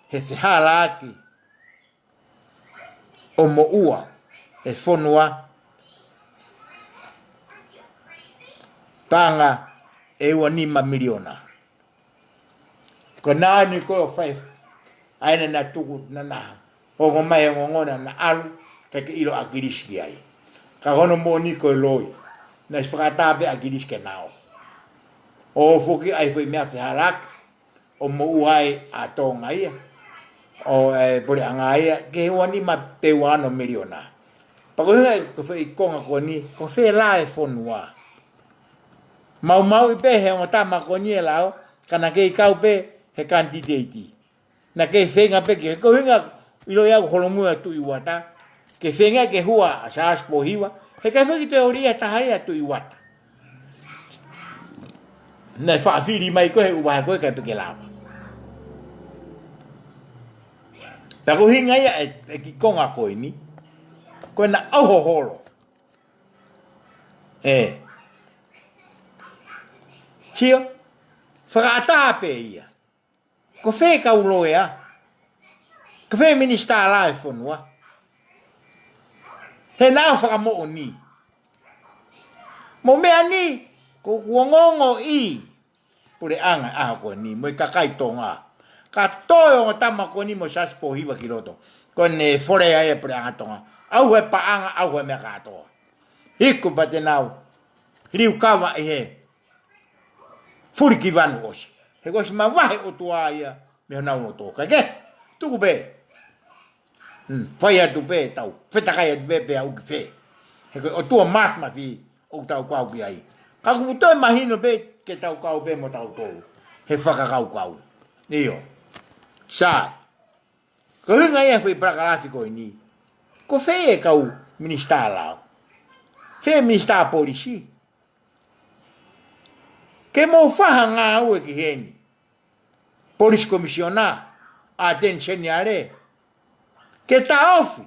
he fehālaaki ʻo moʻua e fonua, paʻanga ʻe ua nima miliona. Ko e nāni ko ē ʻo fai ʻa ena naʻa tuku naʻa na ongo mai e ongoongo naʻa na ʻalu, kae ʻikai ke ʻilo ʻa ʻAkilisi ki ai. Ka ko hono moʻoni ko e loi, naʻe fakaʻatā pē ʻa ʻAkilisi ke na ō. ʻO foki ai foʻi meʻa fehālaaki ʻo moʻua ai ʻa Tonga ia, ʻo e puleʻanga ia, ki he ua nima pe ua ono miliona. Pea ko e ʻuhinga ko e foʻi konga ko eni, ko e fē lao e fonua. Maumauʻi pē he ongo tama ko eni e lao, ka na kei kau pē he kanititeiti. Na kei feinga pē ki, he ko e ʻuhinga ʻiloʻi au holomui ʻa Tuʻi Uata, ke feinga ke hua ʻa Siaosi Pōhiva, he ʻikai foki toe ʻi ai ha taha ia ʻa Tuʻi Uata. Naʻe faʻa fili mai ko ē he ʻū vahe ko ē ʻikai pē ke lava. Pea ko e ʻuhinga ia e, e kiʻi konga ko eni, ko ʻena ʻauhoholo. ʻE. Sio, fakaʻatā pē ia. Ko fē kau loea? Ko fē minisitā lao e fonua? He naʻa fakamoʻoni. Mo e meʻa ni, ko ʻeku ongoongoʻi, puleʻanga ʻaho ko eni, mo e kakai Tonga. Ka toe ongo tama ko eni mo Siaosi Pōhiva ki loto, ko ʻene fole ai e puleʻanga Tonga. ʻAuha e paʻanga, ʻauha e meʻa kātoa. Iku pea te nau liukava ʻi he fuli ki vanu ʻosi. He kuo ʻosi mavahe ʻOtua ia mei honau loto. Kae kehe, tuku pē. Hmm, fai atu pē, tau fetakai atu pē, pea ʻuki fē. He ko e ʻOtua Māfimafi ʻoku tau kau ki ai. Ka ʻoku toe mahino pē ke tau kau pē mo tautolu he fakakaukau. ʻIo. Sai. Ko e ʻuhinga ia e foʻi palakalafi ko eni. Ko fē e kau minisitā lao? Fē minisitā polisi? Ke mou fai ha ngāue ki heni. Police Commissioner, Attorney General, ke taʻofi.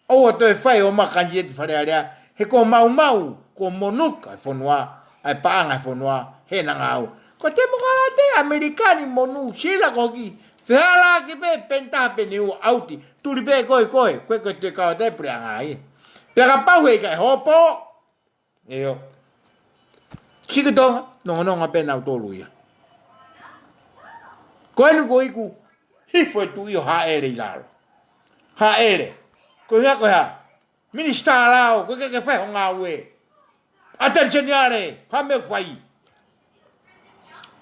ʻOua toe fai ʻo makanjeti Fale Alea, he kuo maumau, kuo monuka e fonua, ʻa e paʻanga e fonua, he ʻena ngāue. Ko e temokalati ʻAmelika ni mo Nuʻusila ko e kiʻi fehālaaki pē, peni taha peni ua ʻauti, tuli pē koe koe, koe koe te kau atu e puleʻanga ia. Pea kapau he ʻikai hopo, ʻio. Siki Tonga, nongonongo pē nautolu ia. Ko eni ko e iku, hifo e tuʻi ʻo hāʻele ʻi lalo. Hāʻele. Ko e ʻuhinga ko e hā? Minisitā lao, ko e ʻikai ke fai ho ngāue. Attorney General, hā e meʻa ʻoku fai?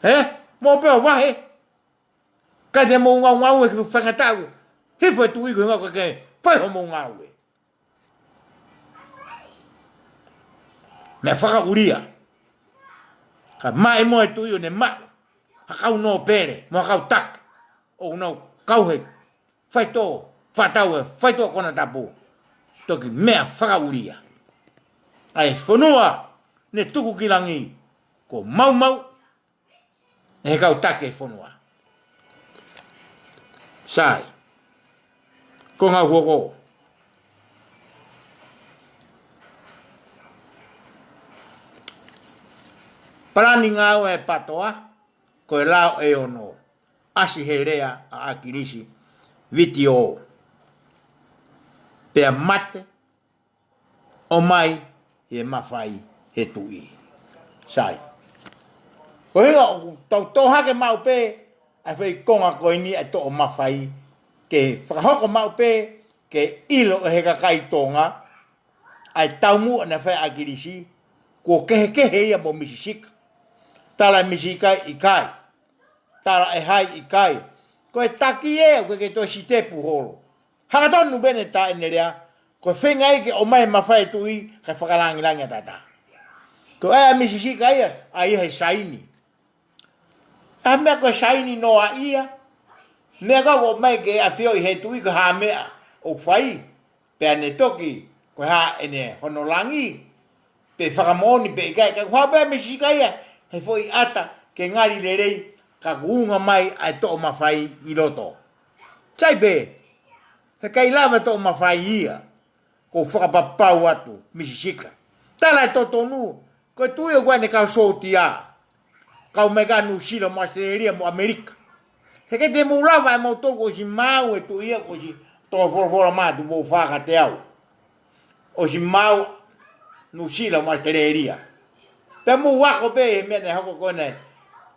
He? Mou pē ʻo vahe. Ka te mou ngaungaue ki he faingataʻa. Hifo e tuʻi ko e ngāue ke fai hoʻomou ngāue. Meʻa fakaʻulia. Ka maʻimoa e tuʻi ʻo ne maʻu ha kau nōpele mo ha kau taki ʻoku nau kau he faitoʻo, fakatau e faitoʻo konatapu. Toki meʻa fakaʻulia. ʻA e fonua ne tuku ki langi, ko maumau ʻe he kau taki e fonua. Sai. Ko ngā huoko. Palani ngāue e PATOA, ko e lao ʻe ono. ʻAsi he lea ʻa ʻAkilisi, vitiō. Pea mate, ʻomai ʻi he mafai he tuʻi. Sai. Ko e ʻuhinga ʻoku tau tō hake maʻu pē ʻa e foʻi konga ko eni ʻa e toʻo mafai, ke fakahoko maʻu pē ke ʻilo ʻe he kakai Tonga ʻa e taumuʻa naʻe fai ʻe ʻAkilisi, kuo kehekehe ia mo Misi Sika. Tala Misi Sika ʻikai. Tala ʻe hai ʻikai. Ko e taki ē, ʻoku ʻikai ke toe sitepu holo. Hangatonu pē ʻene tā ʻene lea, ko e feinga ia ke ʻomai mafai tuʻi, kae fakalāngilangi ʻataʻatā. Ko e ʻai ʻa Misi Sika ia, ʻa ia he saini. ʻA e meʻa ko e saini noa ia. Meʻa ka ʻomai ke ʻafioʻi he tuʻi ko e hā meʻa ʻoku fai. Pea ne toki, ko e hā ʻene hono langi, pe fakamoʻoni pe ʻikai, ka kuo haʻu pē ʻa Misi Sika ia he foʻi ʻata ke ngali lelei, ka kuo unga mai ʻa e toʻo mafai ʻi loto. Sai pē, he ʻikai lava toʻo mafai ia, ʻoku fakapapau atu Misi Sika. Tala e totonu, ko e tuʻi ʻoku ʻi ai ʻene kau sōtia. Kau mai ka Nuʻusila mo ʻAositelēlia mo ʻAmelika. He ʻikai te mou lava ʻe moutolu kuo ʻosi maau e tuʻi ia kuo ʻosi tō folofola mai Tupou Fā kiate au. ʻOsi maau Nuʻusila mo ʻAositelēlia. Pea mou ako pē he meʻa naʻe hoko ko ena ʻi he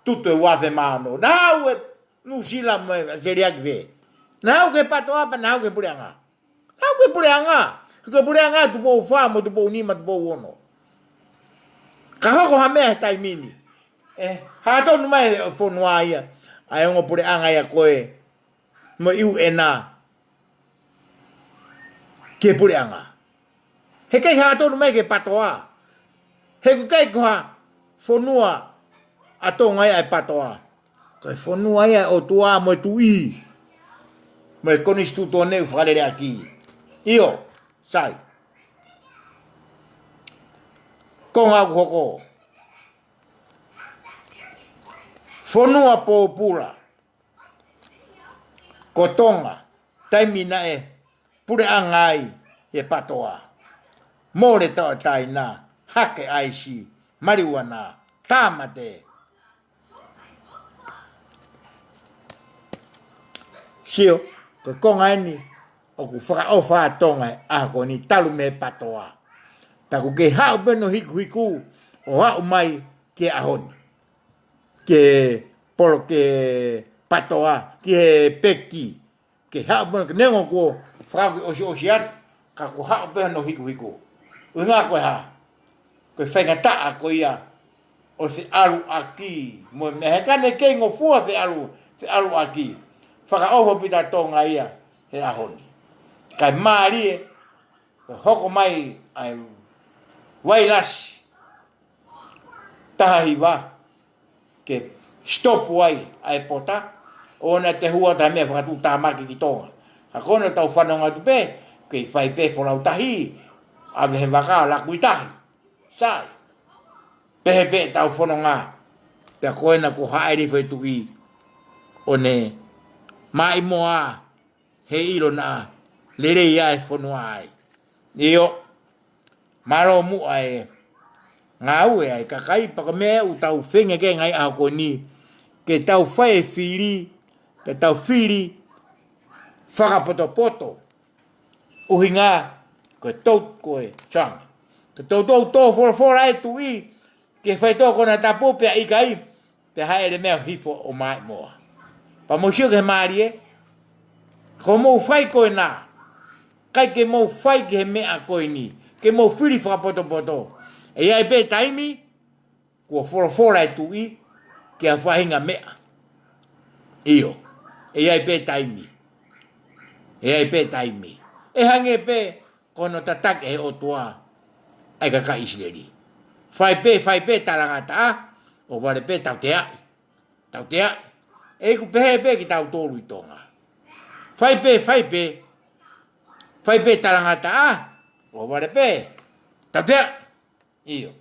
tutu ʻe uaafe mā ono. Naʻe haʻu e Nuʻusila mo ʻAositelēlia ki fē? Naʻe haʻu ki he PATOA pea naʻe haʻu ki he puleʻanga. Haʻu ki he puleʻanga. Ki he puleʻanga Tupou Fā mo Tupou Nima, Tupou Ono. Ka hoko ha meʻa he taimi ni. ʻE, hangatonu mai e fonua ia, ʻa e ongo puleʻanga ia ko ē, mo e U N ki he puleʻanga. He ʻikai hangatonu mai ki he PATOA. He ʻoku ʻikai ko ha fonua ʻa Tonga ia ʻa e PATOA. Ko e fonua ia ʻo e ʻOtua mo e tuʻi. Mo e konisitūtone ʻoku fakaleleʻaki. ʻIo, sai. Konga ʻoku hoko. Fonua pōpula ko Tonga, taimi naʻe puleʻanga ai e PATOA. Mole tauʻatāina, hake ʻaisi, maliuana, tāmate. Sio, ko e konga eni ʻoku fakaʻofa ʻa Tonga he ʻaho ko eni talu mei he PATOA. Pea ʻoku kei haʻu pē hono hikuhiku ʻo aʻu mai ki he ʻaho ni. Ki he polo, ki he PATOA, ki he peki. Kei haʻu pē hono, ke neongo kuo fakaʻosi ʻosi atu, ka kuo haʻu pē hono hikuhiku. ʻUhinga ko e hā? Ko e faingataʻa ko ia ʻo e feʻaluʻaki mo e meʻa, he ka ne kei ngofua feʻalu, feʻaluʻaki, fakaʻofa pē ʻa Tonga ia he ʻaho ni. Kae mālie, ko e hoko mai ʻa e vailasi taha hiva ke sitopu ai ʻa e pota, ʻoua naʻa toe hū atu ha meʻa fakatuʻutāmaki ki Tonga. Ka ko ena ʻoku tau fanongo atu pē, kei fai pē folau tahi, ʻave he vaka laku ʻi tahi. Sai. Pehē pē ʻetau fononga. Pea ko ena kuo haʻele e foʻi tuʻi ʻo ne maʻimoa he ʻilo naʻa lelei ʻa e fonua ai. ʻIo, mālō muʻa e ngāue ʻa e kakai, pea ko e meʻa ʻoku tau feinga ki ai he ngaahi ʻaho ko eni, ke tau fai e fili, ke tau fili fakapotopoto. ʻUhinga, ko e tou, ko e sanga. Ko e toutou tō folofola e tuʻi, ke fai tō konatapu pea ʻikai, pea haʻele meʻa hifo ʻo maʻimoa. Pea mou sio ki he mālie, ko mou fai ko ena, ʻikai ke mou fai ki he meʻa ko eni, ke mou fili fakapotopoto. ʻE ʻi ai pē taimi, kuo folofola e tuʻi, ki ha faʻahinga meʻa. ʻIo, ʻe ʻi ai pē taimi. ʻE ʻi ai pē taimi. ʻE hangē pē ko hono tataki ʻe he ʻOtua ʻa e kakai ʻIsileli. Fai pē, fai pē talangataʻa, ʻohovale pē tauteaʻi. Tauteaʻi. ʻE ʻikai pehē pē kitautolu ʻi Tonga. Fai pē, fai pē. Fai pē talangataʻa, ʻohovale pē tauteaʻi. ʻIo.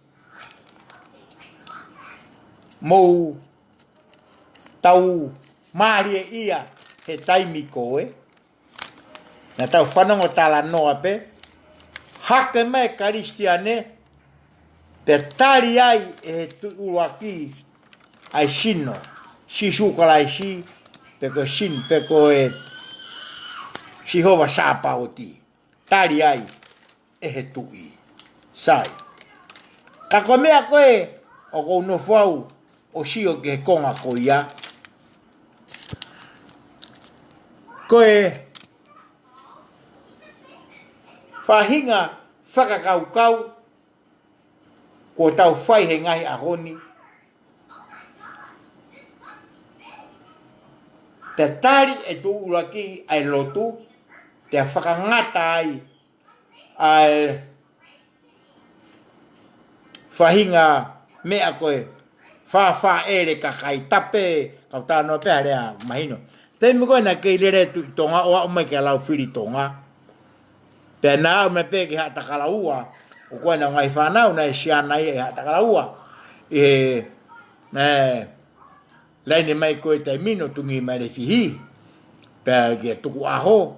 Mou tau mālieʻia he taimi ko ē. Naʻa tau fanongo talanoa pē. Hake mai Kalisitiane, pea tali ai ʻe he Tuʻi ʻUluaki ʻa e sino, Sīsū Kalaisi, pe ko e sin, pe ko e Sihova Sāpaoti. Tali ai ʻe he Tuʻi. Sai. Ka ko e meʻa ko ē ʻoku ou nofo au ʻo sio ki he konga ko ia, ko e faʻahinga fakakaukau kuo tau fai he ngaahi ʻaho ni. Pea tali ʻe he Tuʻi ʻUluaki ʻa e lotu, pea fakangata ai ʻa e faʻahinga meʻa ko e fāfāʻele kakai, tape kau talanoa pē ha lea mahino. Taimi ko ē naʻe kei lele Tuʻi Tonga ʻo aʻu mai ki he Laufilitonga. Pea naʻa aʻu mai pē ki Haʻatakalaua, ʻo ko ē naʻa nau ngaahi fānau, naʻe siana ia ʻi Haʻatakalaua. ʻI he, naʻe laine mai ko e taimi ni ʻo tungi mai Lefihi. Pea kia Tukuʻaho.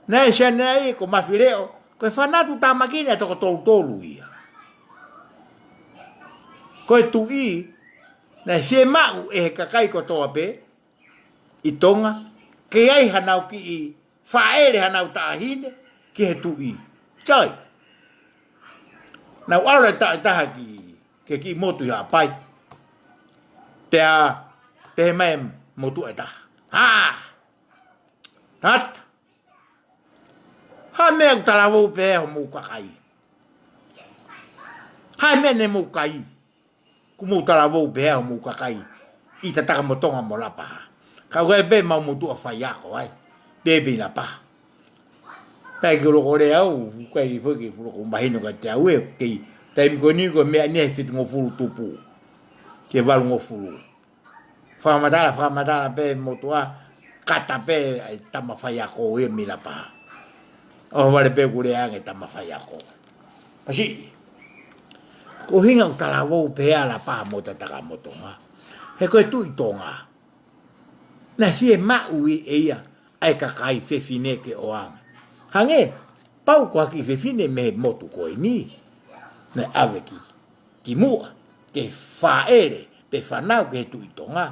Naʻe siana ia ko Mafileʻo, ko e fānau tuʻutāmaki naʻe toko tolutolu ia. Ko e tuʻi, naʻe fiemaʻu ʻe he kakai kotoa pē ʻi Tonga, ke ʻi ai hanau kiʻi fāʻele hanau taʻahine ki he tuʻi. Sai. Nau ʻalu e taʻataha ki, ki he kiʻi motu ʻi Haʻapai. Pea, pehē mai e motuʻa ʻe taha. Ha! Tata. Ha meʻa ʻoku talavou pehē homou kakai. Ha meʻa ne mou kai. Kuo mou talavou pehē homou kakai ʻi Tatakamotonga mo Lapaha. Ka ʻoku ʻi ai pē mau motuʻa faiako ai. Pē pē ʻi Lapaha. Pea ʻikai ke u loko lea au, ʻikai foki ke u loko mahino kiate au ē, kei taimi ko eni ko e meʻa ni ʻe fitungofulu tupu. Ki he valungofulu. Fakamatala, fakamatala pē motuʻa, kata pē ʻa e tama faiako ia mei Lapaha. ʻOhovale pē kuo lea ange tama faiako. Masiʻi. Ko e ʻuhinga ʻoku talavou pehē ʻa Lapaha mo Tatakamotonga. He ko e Tuʻi Tonga. Naʻe fiemaʻu ʻe ia ʻa e kakai fefine ke ʻoange. Hangē, pau ko ha kiʻi fefine mei he motu ko eni. Naʻe ʻave ki ki muʻa, ke fāʻele, pe fānau ki he Tuʻi Tonga.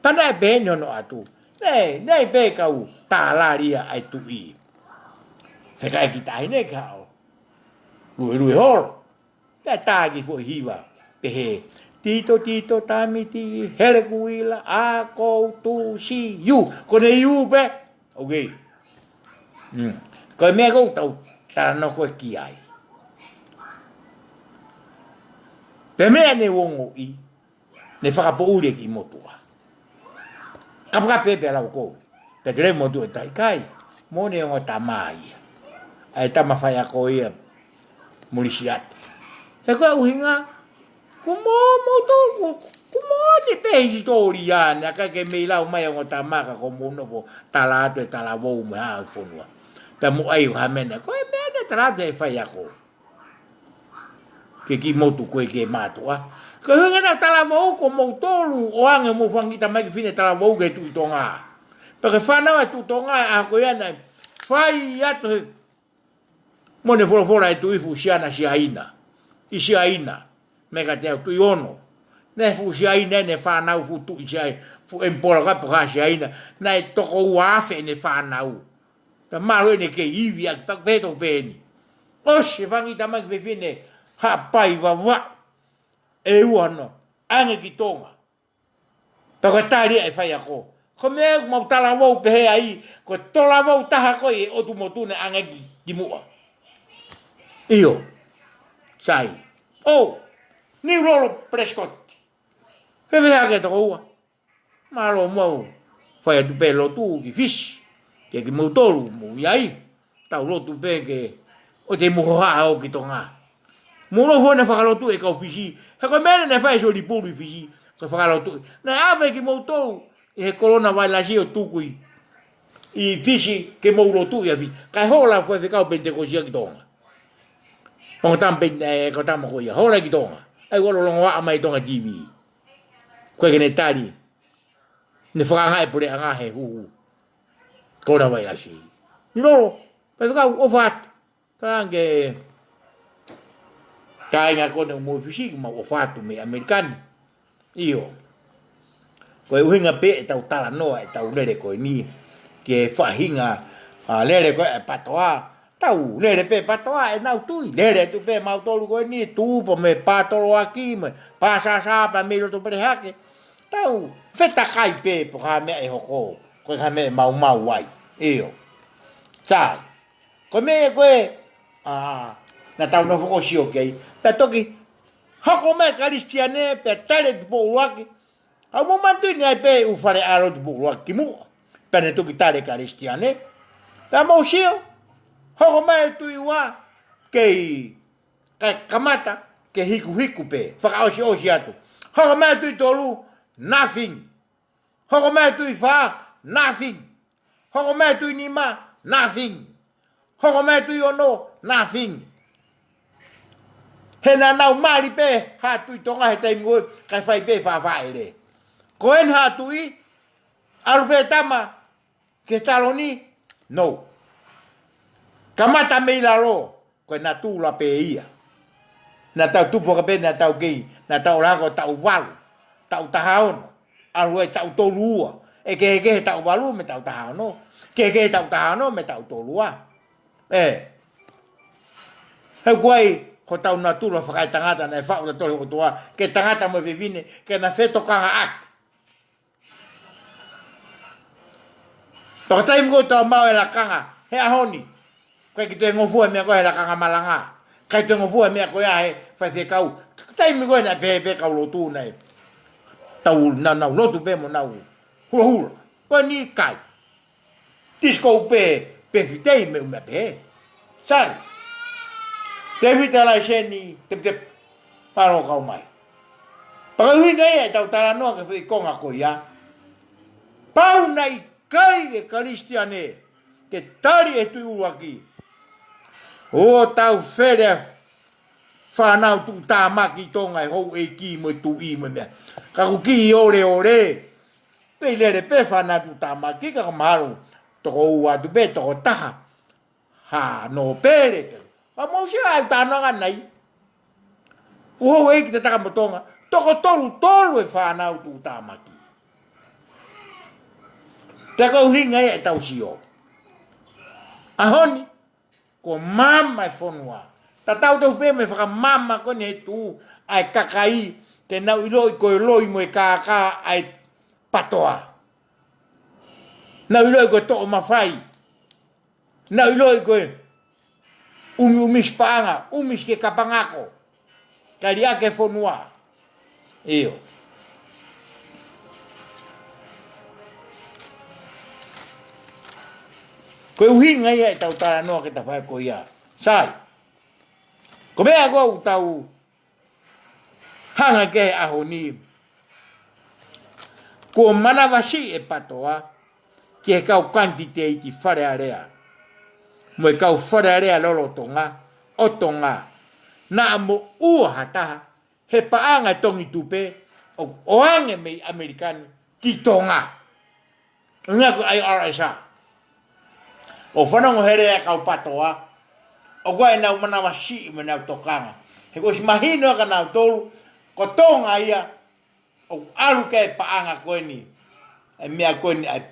Pea naʻe pehē ni hono ʻatu. Naʻe, naʻe pē kau tālali ʻa e tuʻi. Fekauʻaki taʻahine ke haʻu ʻo luelue holo. Pea tā ki foʻi hiva. Pehē, tito, tito, tamiti, hele kuila, ako, tusi, iu. Ko ʻene iu pē. Ok. Mm. Ko e meʻa ʻoku tau talanoa ko ē ki ai. Pea meʻa ne u ongoʻi, ne fakapoʻuli e kiʻi motuʻa. Kapakape pē lau kou. Pea ke lea motuʻa tai kai. Mo ne ongo tama ia. ʻA e tama faiako ia. Mulisiate. He ko e ʻuhinga, kuo mo-, moutolu, kuo, kuo moʻoni pē hisitōlia ni, ʻa ia ke mei lau mai ongo tama ka ko mou nofo tala atu e talavou mo e hā e fonua. Pea mo ʻai ha meʻa, ko e meʻa ne tala atu e faiako. Ke kiʻi motu ko ē ke mātuʻa. Ko e ʻuhinga naʻa talavou ko moutolu ʻoange mo fanga kiʻi tamaiki fefine talavou ki he Tuʻi Tonga. Pea ke fānau e Tuʻi Tonga ʻa ko ia naʻe fai atu he Mo ne folofola e tuʻi fuʻu siana Siaina. ʻI Siaina. Mei ka te au tuʻi ono. Ne fuʻu Siaina ne fānau fuʻu tuʻi Siaina. Fuʻu empola ka poha Siaina. Naʻe toko ua afe ne fānau. Pea mālō ʻene kei ivi ʻaki pea pē toko pē ni. ʻOsi e fanga kiʻi tamaiki fefine Haʻapai Vavaʻu. ʻE ua no. ʻAnge ki Tonga. Pea ko e tali ʻa e faiako. Ko e meʻa ʻoku mau talavou pehē ai, ko e talavou taha ko ē ʻi he ʻotu motu ne ʻange ki, ki muʻa. ʻIo. Sai. ʻO, Niulolo Prescott. Fēfē hake tokoua? Mālō muʻa ʻoku fai atu pē lotu ki Fisi, ke kimoutolu mou ʻi ai. Tau lotu pē ke ʻoua te mou hohaʻa ʻo ki Tonga. Mou ʻilo foki naʻe fakalotu e kau Fisi. He ko e meʻa naʻe fai ʻe Souli Pulu ʻi Fisi, ko e fakalotu. Naʻe ʻave kimoutolu ʻi he kolona vailasi ʻo tuku ʻi, ʻi Fisi ke mou lotu ʻi Fisi. Kae hola e faifekau Penitekosi ia ki Tonga. Ongo tama Peni-, e, ko e tama ko ia. Hola ki Tonga. ʻAi ʻo lolotonga mai Tonga TV. Ko e ke ne tali. Ne fakaangaʻi e puleʻanga he huhu kolona vailasi. Lolo, faifekau, ʻofa atu. Talaange kāinga ko eni ʻoku mou ʻi Fisi, mau ʻofa atu mei ʻAmelika ni. ʻIo. Ko e ʻuhinga pē ʻetau talanoa, ʻetau lele ko eni, ki he faʻahinga, ʻa, lele ko ē ʻa e PATOA. Tau lele pē PATOA ʻenau tui. Lele atu pē mautolu ko eni, tupu mei Pātoloaki, mei Pāsasa, pea mei loto pele hake. Tau fetakai pē pe ko e hā e meʻa ʻe hoko, ko e hā e meʻa ʻe maumau ai. ʻIo. Sai. Ko e meʻa ko ē, ʻa, naʻa tau nofo ʻo sio ki ai. Pea toki hoko mai e Kalisitiane, pea tali ʻe Tupou ʻUluaki. ʻOku mou manatuʻi naʻe ʻi ai pē e ʻū fale ʻalo ʻo Tupou ʻUluaki kimuʻa. Pea ne toki tali e Kalisitiane. Pea mou sio, hoko mai e Tuʻi Ua, kei, kae kamata ke hikuhiku pē, fakaʻosiʻosi atu. Hoko mai e Tuʻi Tolu, nothing. Hoko mai e Tuʻi Fā, nothing. Hoko mai e Tuʻi Nima, nothing. Hoko mai e Tuʻi Ono, nothing. He naʻa nau mali pē haʻa Tuʻi Tonga he taimi ko ē, kae fai pē faʻafaʻele. Ko eni haʻa tuʻi, ʻalu pē tama ki he taloni, no. Kamata mei lalo, ko e natula pē ia. Naʻa tau tupu hake pē, naʻa tau kei, naʻa tau ʻola ko e taʻu valu, taʻu taha ono, ʻalu e taʻu tolu ua, ʻe kehekehe taʻu valu mei he taʻu taha ono, kehekehe taʻu taha ono mei he taʻu tolu ua. ʻE. He ʻoku ʻi ai hotau natula fakaetangata naʻe faʻu ʻe he ʻOtua ki he tangata mo e fefine, ke na fetokangaʻaki. Pea ko e taimi ko ē ʻoku tau maʻu e lakanga he ʻaho ni, ʻikai ke toe ngofua e meʻa ko ē he lakanga malanga. ʻIkai toe ngofua e meʻa ko ia he faifekau. Taimi ko ē naʻe pehē pē kau lotu naʻe tau, naʻa nau lotu pē mo nau hulahula. Ko eni ʻikai. Disco pē, pē fitei mo e ʻū meʻa pehē. Sai. Tēvita Laiseni, tepitepi. Mālō kau mai. Pea ko e ʻuhinga ia ʻetau talanoa ki he foʻi konga ko ia. Pau naʻe ʻikai e Kalisitiane ke tali e Tuʻi ʻUluaki. ʻO tau fele fānau tuʻutāmaki ʻi Tonga, e houʻeiki mo e tuʻi mo e meʻa. Ka ʻoku kiʻi ʻoleʻole. Pea ʻi lele pē fānau tuʻutāmaki, ka mahalo toko ua atu pē, toko taha. Ha, nōpele pē. Ka mou sio ai tanoa ngana ai. Fuʻu houʻeiki tataka mo Tonga. Toko tolu tolu e fānau tuʻutāmaki. Pea ko e ʻuhinga ia ʻetau sio. ʻAho ni, kuo maama e fonua. Tatau tofu pē mo e fakamama ko eni he tuʻu ʻa e kakai, te nau ʻiloʻi ko e loi mo e kākā ʻa e PATOA. Nau ʻiloʻi ko e toʻo mafai. Nau ʻiloʻi ko e ʻumiʻumisi paʻanga, ʻumisi ke kapangako. Kae liʻaki e fonua. ʻIo. Ko e ʻuhinga ia ʻetau talanoa ki he tafaʻaki ko ia. Sai. Ko e meʻa ko ē ʻoku tau hanga ki ai he ʻaho ni. Kuo manavasiʻi e PATOA ki he kau kanititeiti Fale Alea mo e kau Fale Alea lolotonga ʻo Tonga. Naʻa mo ua ha taha he paʻanga e tongi tupe ʻoku ʻoange mei ʻAmelika ni ki Tonga. ʻUhinga ko e IRSA. ʻO fanongo he lea e kau PATOA, ʻoku ʻi ai ʻenau manavasiʻi mo ʻenau tokanga. He kuo ʻosi mahino kia nautolu, ko Tonga ia, ʻoku ʻalu ki ai e paʻanga ko eni, e meʻa ko eni ʻa e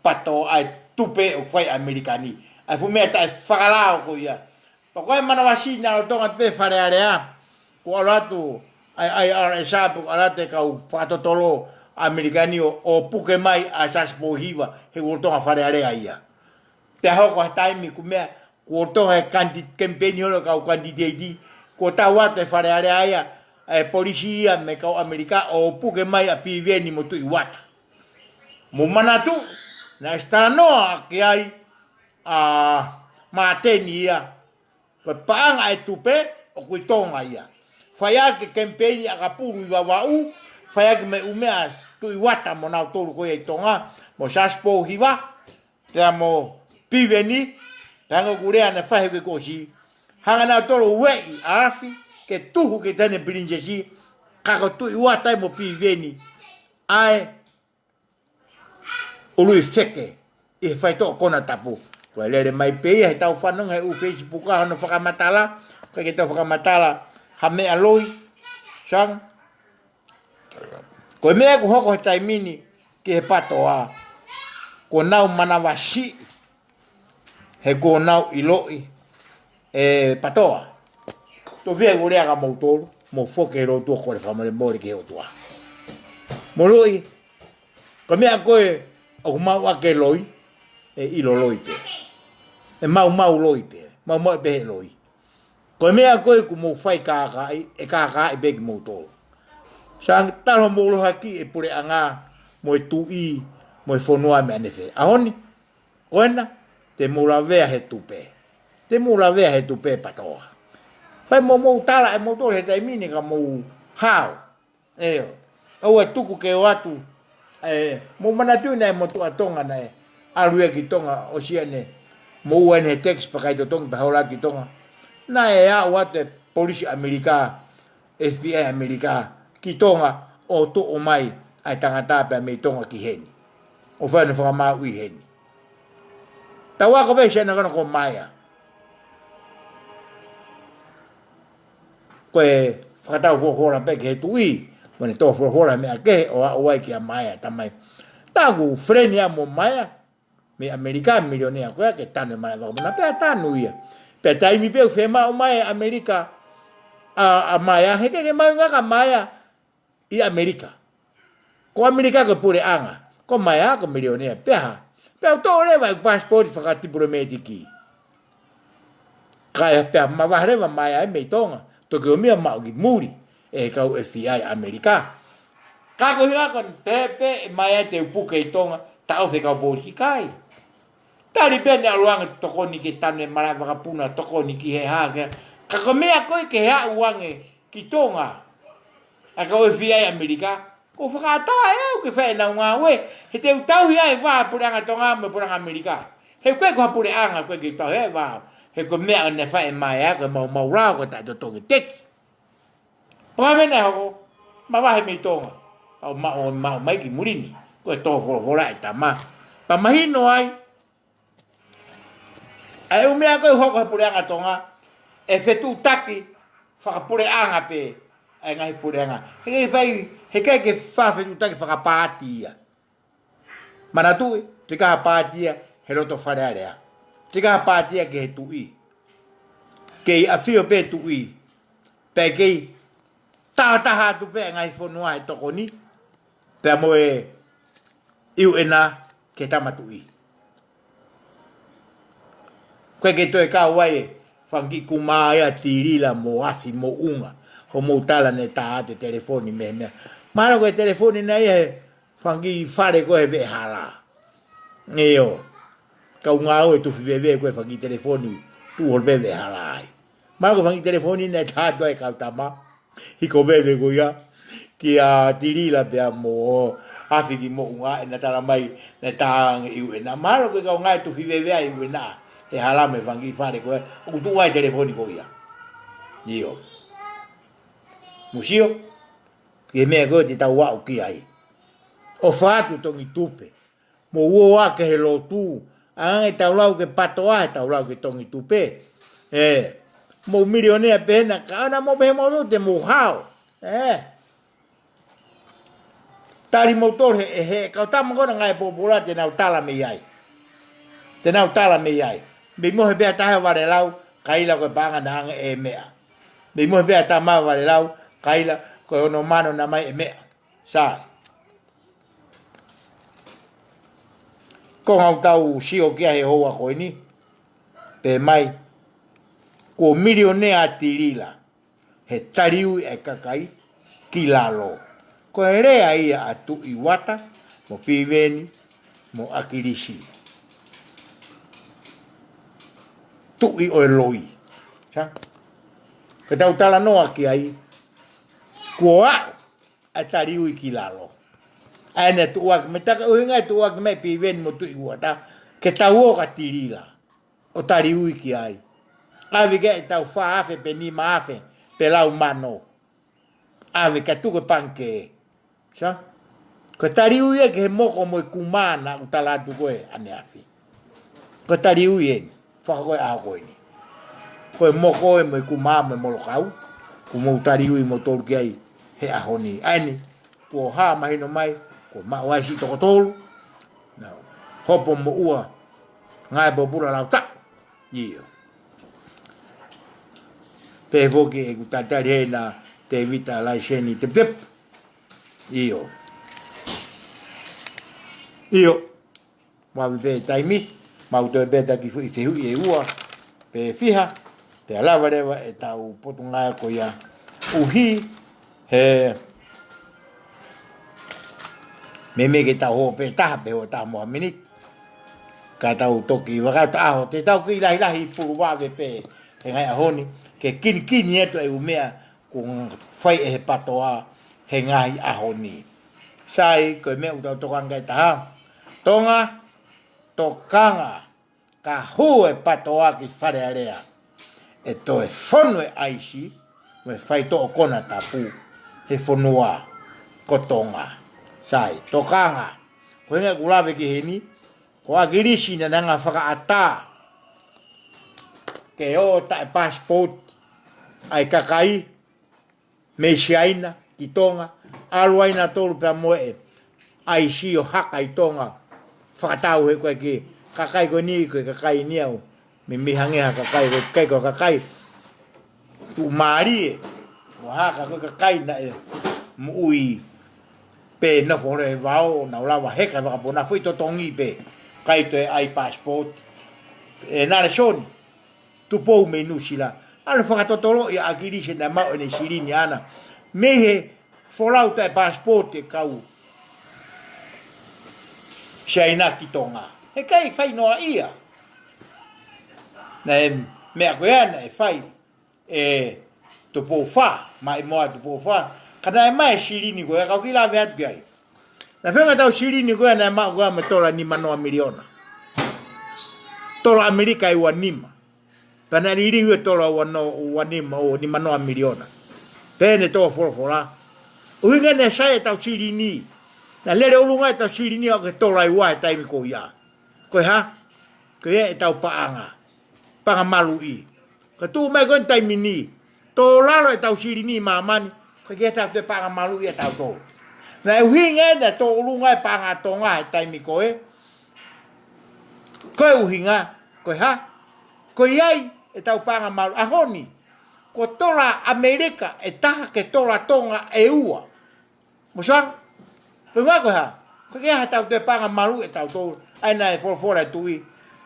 PATOA, ʻa e tupe ʻoku fai ʻe ʻAmelika ni. ʻA e fuʻu meʻa taʻefakalao ko ia. Pea ko e manavasiʻi nautolu atu pē Fale Alea, kuo ʻalu atu ʻa e IRSA, pea kuo ʻalu atu e kau fakatotolo ʻAmelika ni ʻo, ʻo puke mai ʻa Siaosi Pōhiva, he kuo lolotonga Fale Alea ia. Pea hoko ha taimi ko e meʻa, kuo lolotonga e kaniti-, kemipeini holo e kau kanititeiti, kuo tau atu e Fale Alea ia, ʻa e polisi ia mei he kau ʻAmelika ʻo puke mai ʻa Piveni mo Tuʻi Uata. Mou manatu, naʻe ʻosi talanoa ki ai ʻa Māteni ia, ko e paʻanga ʻa e tupe ʻoku ʻi Tonga ia. Fai ʻaki e kemipeini ʻakapulu ʻi Vavaʻu, fai ʻaki mo e ʻū meʻa ʻa Tuʻi Uata mo nautolu ko ia ʻi Tonga, mo Siaosi Pōhiva, pea mo Piveni, pea hangē ko e lea naʻe fai he uike kuo ʻosi. Hanga nautolu ʻo ueʻi ʻa Afi ke tuhu ki he Taʻahine Pilinisesi, ka ko Tuʻi Uata ia mo Piveni ʻa e ʻuluʻi feke ʻi he faitoʻo konatapu. Ko e lele mai pē ia he tau fanongo he ʻū Facebook ʻa hono fakamatala, ko e ke tau fakamatala ha meʻa loi, sang. Ko e meʻa ʻoku hoko he taimi ni ki he PATOA, kuo nau manavasiʻi, he kuo nau ʻiloʻi ʻe PATOA. Tofiʻa, ko e lea kia moutolu, mou foki he lotu ʻo kole fakamolemole ki he ʻOtua. Mou ʻiloʻi, ko e meʻa ko ē ʻoku maʻu ʻaki e loi, ʻe ʻilo loi pē. ʻE maumau loi pē, maumau pē he loi. Ko e meʻa ko ē ʻoku mou fai kākaaʻi, ʻe kākaaʻi pē kimoutolu. Sang, talo mou lohaki e puleʻanga mo e tuʻi mo e fonua mei ʻanefē. ʻAho ni, ko ena, te mou lavea he tupe. Te mou lavea he tupe PATOA. Fai mo mou tala ʻe moutolu he taimi ni ka mou hao. ʻIo. ʻOua ʻe tuku ke ō atu. ʻE, mou manatuʻi naʻe motuʻa Tonga naʻe ʻalu ia ki Tonga ʻo sio ʻene, mou ō ʻene he taxi pea kai totongi pea hola ki Tonga. Naʻe aʻu atu e polisi ʻAmelika, FBI ʻAmelika, ki Tonga ʻo toʻo mai ʻa e tangata pea mei Tonga ki heni. ʻO fai hono fakamāuʻi heni. Tau ako pē siana kona ko Maea. Ko e fakatau folofola pē ki he tuʻi, mo ʻene tō folofola meʻa kehe ʻo aʻu ai kia Maea, tamai. Taku feleni ia mo Maea, mei ʻAmelika, milionea ko ia, ke tanu e malaʻe vakapuna, pea tanu ia. Pea taimi pē ʻoku fiemaʻu mai ʻe ʻAmelika ʻa, ʻa Maea, he ʻikai ke maʻu ngata ʻa Maea ʻi ʻAmelika. Ko ʻAmelika ko e puleʻanga, ko Maea ko e milionea pē hā. Pea u toʻo leva e pasipoti fakatipilomētiki. Kae pea mavahe leva Maea ia mei Tonga, toki ʻomai maʻu ki muli ʻe he kau FBI ʻAmelika. Ka ko e hā ko eni, pehē pē ʻe Maea te u puke ʻi Tonga, taʻofi e kau polisi, ʻikai. Tali pē ʻene ʻalu ange tokoni ke tanu e malaʻe vakapuna, tokoni ki he hā, ke, ka ko e meʻa ko ē ke aʻu ange ki Tonga ʻa e kau FBI ʻAmelika, ko e fakaʻatā ʻe au ke fai ʻenau ngāue, he te u tauhi ʻa e vā puleʻanga Tonga mo e puleʻanga ʻAmelika. He ko e ko ha puleʻanga ko ē ke tauhi ʻa e vā, he ko e meʻa naʻe fai ʻe Maea ko e maumau lao, ko e taʻetotongi teki. Pea ko e meʻa naʻe hoko, mavahe mei Tonga, ʻo maʻu, maʻu mai ki muli ni, ko e tō folofola e tama. Pea mahino ai, ʻa e ʻū meʻa ko ē ʻoku hoko he puleʻanga Tonga, ʻe fetuʻutaki fakapuleʻanga pē ʻa e ngaahi puleʻanga. He ʻikai fai, he ʻikai ke fakafetuʻutaki fakapaati ia. Manatuʻi, ʻikai ha paati ia he loto Fale Alea. ʻIkai ha paati ia ki he tuʻi. Kei ʻafio pē tuʻi. Pea kei taha taha atu pē ngaahi fonua he tokoni. Pea mo e ʻIuena ke tama tuʻi. Ko e ke toe kau ai e fanga kiʻi kumā ia Tilila mo Afi mo Unga. Hoʻomou tala naʻe tā atu e telefoni mei he meʻa. Mahalo ko e telefoni naʻe ʻi he fanga kiʻi fale ko ē he veʻehala. ʻIo. Kau ngāue tufi veve ko e fanga kiʻi telefoni tuʻu holo pē veʻehala ai. Mahalo ko e fanga kiʻi telefoni naʻe tā atu ai e kau tama. Hiko veve ko ia kia Tilila pea mo Afi ki mo Unga, ʻena tala mai naʻe tā ange ʻIuena. Mahalo ko e kau ngāue tufi veve ʻa ʻIuena he hala mo e fanga kiʻi fale ko ē ʻoku tuʻu ai e telefoni ko ia. ʻIo. Mou sio ki he meʻa ko ē te tau aʻu ki ai. ʻOfa atu Tongi Tupe. Mou ō ā ki he lotu, ʻa e tau lau ke PATOA, he tau lau ke Tongi Tupe. ʻE, mou milionea pē ena, ka ʻoua naʻa mou pehē moutolu te mou hao. ʻE. Tali moutolu he, he, he kau tama ko ena ngāue pōpula te nau tala mei ai. Te nau tala mei ai. Mei mohe pē ha taha ʻo vale lau, kaila ko e paʻanga naʻe ʻange ʻe meʻa. Mei mohe pē ha tama ʻo vale lau, kaila ko hono mano naʻe ʻomai ʻe meʻa. Sai. Ko e ngāue ʻoku tau sio ki ai he houa ko eni, pehē mai, kuo milionea ʻa Tilila. he taliui e kakai ki lalo. Ko e lea ia ʻa Tuʻi Uata, mo Piveni, mo ʻAkilisi. Tuʻi ʻo e loi. Sa? Ko ʻetau talanoa ki ai, kuo aʻu ʻa e taliui ki lalo. ʻA ʻene tuʻuaki, mei taka ʻuhinga e tuʻuaki mei Piveni mo Tuʻi Uata, ke tau ō ka tilila ʻo taliui ki ai. ʻAve ke ʻetau fā afe pe nima afe pe lau mano. ʻAve ka tuku e pangikē. Sa? Ko e taliui ia ki he moko mo e kumā naʻa ku tala atu ko ē ʻaneafi. Ko e taliui eni, fakakoe ʻaho ko eni. Ko e moko ē mo e kumā mo e molokau, kuo mou taliui moutolu ki ai he ʻaho ni. ʻA eni, kuo hā mahino mai, kuo maʻu ai siʻi toko tolu. Nau hopo moʻua, ngāue pōpula lau taʻu. ʻIo. Pehē foki ʻeku talitali hena Tēvita Laiseni Teputepu. ʻIo. ʻIo. Mau ʻave pē taimi, mau toe pē taki fuʻi fehuʻi ʻe ua pe fiha, pea lava leva ʻetau potungāue ko ia. ʻUhi he meimei ke tau hō pē taha pe hō taha mo ha miniti. Ka tau toki vakata ʻaho, te tau kiʻi lahilahi pulu vave pē he ngaahi ʻaho ni, ke kinikini atu e ʻū meʻa kuo fai ʻe he PATOA he ngaahi ʻaho ni. Sai, ko e meʻa ʻoku tau tokanga ki ai taha. Tonga, tokanga, ka hū e PATOA ki Fale Alea, ʻe toe fonu e ʻaisi mo e faitoʻo konatapu he fonua ko Tonga. Sai, tokanga. Ko e ʻuhinga ʻeku lave ki heni, ko ʻAkilisi naʻa ne hanga fakaʻatā ke ō taʻe passport ʻa e kakai mei Siaina ki Tonga, ʻalu ai nautolu pea mo e ʻaisi ʻo haka ʻi Tonga, fakatau he ko e kiʻi kakai ko eni, ko e kakai ni au, meimei hangē ha kakai, ko e kakai, ko e kakai tuʻumālie, ʻo haka ko e kakai naʻe moʻui pē nofo holo he vao, nau lava heka fakapō, nau foʻi totongi pē, ʻikai toe ʻai passport. ʻE Nalesoni Tupou mei Nuʻusila, ʻalu fakatotolo ia ʻAkilisi naʻe maʻu ʻene silini ʻaʻana mei he folau taʻe passport e kau Siaina ki Tonga. Heʻikai fai noa ia. Naʻe meʻa ko ia naʻe fai ʻe Tupou Fā, Maʻimoa Tupou Fā, ka naʻe maʻu e silini ko ia, kau kiʻi lave atu ki ai. Naʻe feinga ʻetau silini ko ia naʻe maʻu ko ia mo e tola nimanoa miliona. Tola ʻAmelika ʻe ua nima. Pea naʻe liliu e tola ua no-, ua nima ʻo nimanoa miliona. Pea ne tō folofola. ʻUhinga naʻe sai ʻetau silini. Naʻe lele ʻolunga ʻetau silini ʻo aʻu ki he tola ʻe ua he taimi ko ia. Ko e hā? Ko ia ʻetau paʻanga. Paʻanga maluʻi. Ka tuʻu mai ko eni taimi ni, tō lalo ʻetau silini ʻi māmani, ʻikai ke tau toe paʻanga maluʻi ʻe tautolu. Naʻe ʻuhinga ena ʻetau ʻolunga e paʻanga Tonga he taimi ko ē. Ko e ʻuhinga, ko e hā? Ko ia ai ʻetau paʻanga maluʻi. ʻAho ni, ko e tola ʻAmelika ʻe taha ki he tola Tonga ʻe ua. Mo sang, ko e ʻuhinga ko e hā? Ko e ke ha tau toe paʻanga maluʻi ʻe tautolu, ʻa ia naʻe folofola e tuʻi.